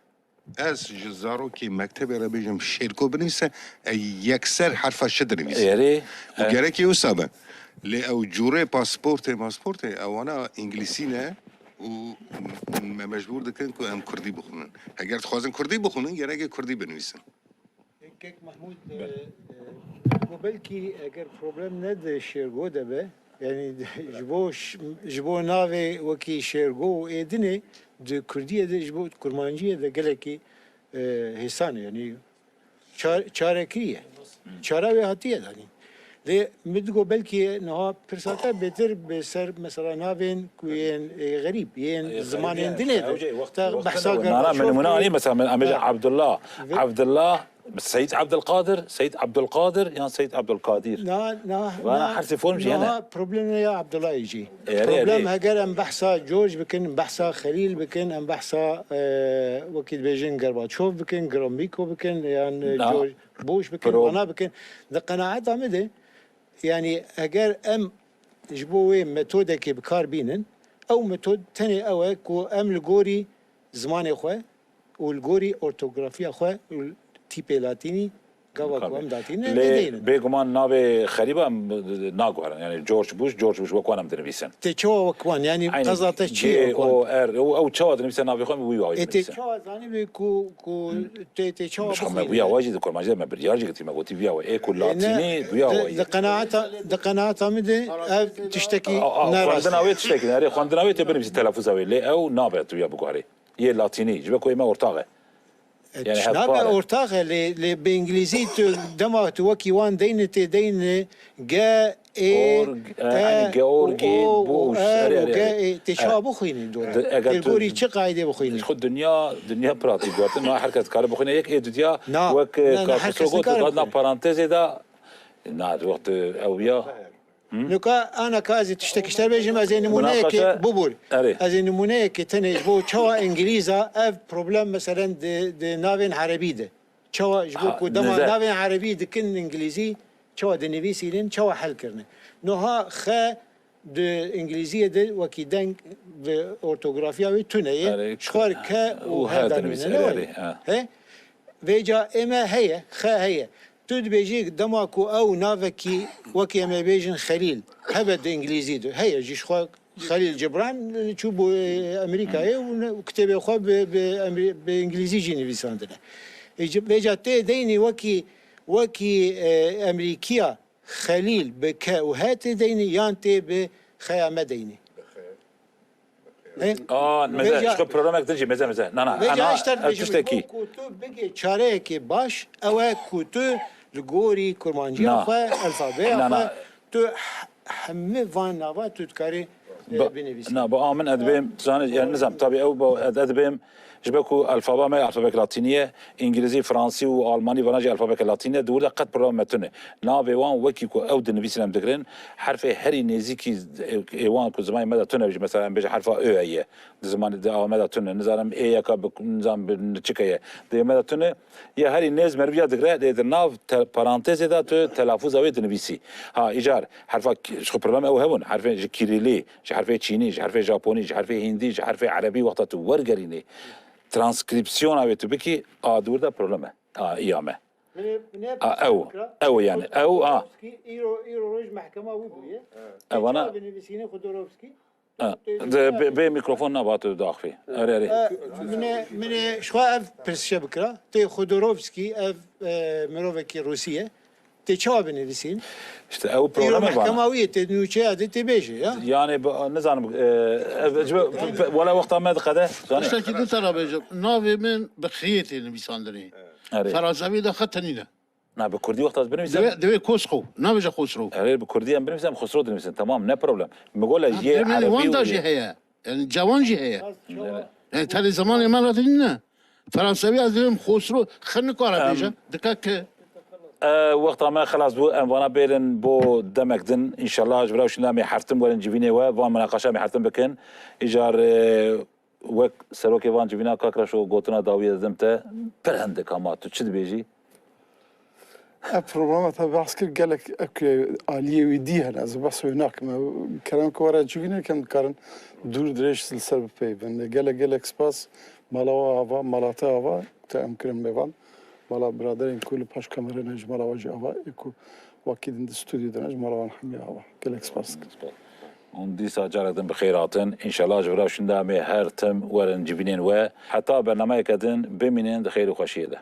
Ez ji zarokê mektebê re bêjim Şêrko binivîse, e, yekser herfa şi dinivîse. Erê, Û e. gerekê wisa be. Lê ew cûrê pasportê, masportê, ewana îngilîsî ne û me mecbûr dikin ku em kurdî bixwînin. Heger dixwazin kurdî bixwînin, gerekê kurdî binivîsin. Kek Mahmûd, e, e, got belkî eger problem ne di Şêrgo de be, yanî ji bo ş-, ji bo navê wekî Şêrgo û ê dinê di Kurdiyê de, ji bo Kurmanciyê de gelekî, e, hêsan e, yanî çar-, çarekirî ye. Çara wê hatiye danîn. Lê min digot belkî niha pirsake bêtir bi ser mesela navên ku yên, e, xerîb, yên Ê, zimanên xerîb dinê e, de. Ew jê wextê, Te wextê behsa ne, nana, Gorbaçov min, min kir. Anî mesela, min, em bêjin Ha. Abdullah, Ve Abdullah, Seyîd Abdulkadir, Seyîd Abdulkadir yan Seyîd Abdulkadir. Na, na, Vana na, hersê form jî hene. Niha problem ne ya Abdullahê jî. Erê, Problem erê. heger em behsa George bikin, behsa Xelîl bikin, em behsa, e, wekî dibêjin Gorbaçov bikin, Gromyko bikin, yan, e, Na. George Bush bikin, Pro- vana bikin. Di qenaeta min de, yanî eger em ji bo wê metodekê bi kar bînin, ew metod tenê ew e ku em li gorî zimanê xwe û li gorî ortografiya xwe û tîpê latînî gava ku em datîne, lê bêguman navê xerîba em naguherin. Yani George Bush, George Bush wek wan em dinivîsin. Tê çawa wek wan? Yani qeza te çi ye wek wan? G O R, ew, ew çawa dinivîse navê xwe, em wî wawî dinivîsin. Ê, tê çawa zanî bê ku, ku tê, tê çawa bixwînî? Wî awayî jî di kurmancî de me biryar jî girtî, me gotî vî awayî. Ê ku latînî, vî awayî. Di qenaeta, di qenaeta min de ev tiştekî ne rast e. Xwendina wê tiştekî ne. Erê, xwendina wê tê binivîsî telafûza wê. Lê ew nabe tu ya biguherî. Yê latînî, ji ber ku ê me ortax e. E, yani tişt nabe ortax e, lê, lê bi îngilîzî tu dema tu wekî wan deyne tê deyne G, E, E, yani G, O, G, G, û O, G, erê, erê, G, erê. E, tê çawa bixwînî dora? Eger tu gorî çi qaydê bixwînî? Xwe dinya, dinya pratîk guhertin, niha her kes dikare bixwîne yek ê dudiya wek, e, ne, ne, her kes gotu, na parantezê de, na, wextê ew ya. Nuka ana ka ez ê tiştekî ji te bêjim, ez ê nimûneyekê bibûr. Erê. Ez ê nimûneyekê tenê ji bo çawa îngilîza ev problem meselen di, di navên erebî de. Çawa ji bo ku dema navên erebî dikin îngilîzî, çawa dinivîsînin, çawa hel kirine. Niha xe di îngilîziyê de wekî deng bi ortografiya wê tune ye. Erê, ji xwe ke û he danîne, ne wayî. He? Vêca ê me heye, xe heye. Tu dibêjî dema ku ew navekî wekî em ê bêjin Xelîl hebe di îngilîzî de heye, jî ji xwe Xelîl Cibran çû bû, e, Amerîkayê û ne, û kitêbê xwe bi, bi Amerî-, bi îngilîzî jî nivîsandine. Ê, ci-, vêca tê deynî wekî, wekî, e, Amerîkiya Xelîl bi ke û he tê deynî yan tê bi xeya me deynî? He? Aa, meze, vêca, ji xwe programek din jî meze, meze. Na, na, vêca ana, ev tiştekî. Ku tu bigê çareyekê baş, ew e ku tu li gorî kurmanciya xwe, alfabeya xwe, tu h-, hemî van nava tu dikarî, e, binivîsî. Na, ba a min edibêm, zanî, yani nizam, tabii ew ba ed-, edibêm, ji ber ku alfaba me alfabek latînî ye, îngilîzî, fransî û almanî vana jî alfabeke latînî ye, di wir de qet problema me tune. Navê wan wekî ku ew dinivîsin em digirin, herfê herî nêzîkî ê, ê wan ku zimanê me de tune, mesela em bêjin herfa Ö ye, di zimanê, di ava me de tune, nizanim ê yeka bi, nizam bi niçike ye, di ê me de tune, ya herî nêz meriv ya digre, lê di nav te-, parantezê de tu telafûza wê dinivîsî. Ha, îcar, herfa k-, ji xwe problem ew hebûn, herfên ji kîrîlî, ji herfê çînî, ji herfê japonî, ji herfê hîndî, ji herfê erebî wexta tu wergerînî, transkrîpsiyona wê tu bikî, a di wir de problem e. A, iya me. Minê, minê A, pirsê ew, bikira. Ew yani, ew, a. Xodorowskî îro, îro roj mehkema wî bûye. Evana. Tê çawa binivîsînê Xodorowskî? A, de, bê, bê mikrofon naba tu daxivî. Erê, erê. E, minê, minê ji xwe ev pirsê bikira. Tê Xodorowskî ev, e, mirovekî Rûsî ye. Tê çawa binivîsîn? İşte ew problema. Îro mehkema wî ye, tê nûçeya de tê bêje ya. Yani, nizanim, e, ev, wela wexta me diqede, zanî. Tiştekî din te re bêjim. Navê min bi xiyê tê nivîsandinê. Erê. Feransewî de xet tenî ne. Na, bi kurdî wexta ez binivîsim. Divê, divê Kosxo, nabêje Xosro. Erê, bi kurdî em binivîsim, em Xosro dinivîsin. Tamam, ne problem. Min got le yê erebî û wan da jî heye. Yani cawan jî heye. Evet. Yani tenê zimanê me re nîne. Feransewî ez dibêm Xosro, xwe nikare bêje. Dike ki. E, wexta me xelas bû, em vana bêrin bo demek din. Înşallah ji vir re şûnde em ê heftin werin civînê we, van minaqaşa em ê heftin bikin. Îcar, e, Wek serokê van civîna, kak Reşo, gotina dawî ye didim te, pir hindik, ama tu çi dibêjî? Ev programa te behs kir, gelek ew aliyê wî dî hene, ez behs wê nakim. Ew kerem ku were civînê, kem dikarin dûr dirêj li ser bipeyivin. Gelek, gelek spas, mala we ava, mala te ava, te em kirin mêvan. Mala biraderên ku li paş kamera ne, ji mala we jî ava, ê ku wekî din di stûdyo de ne, ji mala wan hemî ava. Gelek spas dikim. Hûn dîsa carek din bi xêr hatin. Înşallah ji vira şûnde em ê her tim werin civînên we. Heta bernameyeke din bimînin di xêr û xweşiyê de.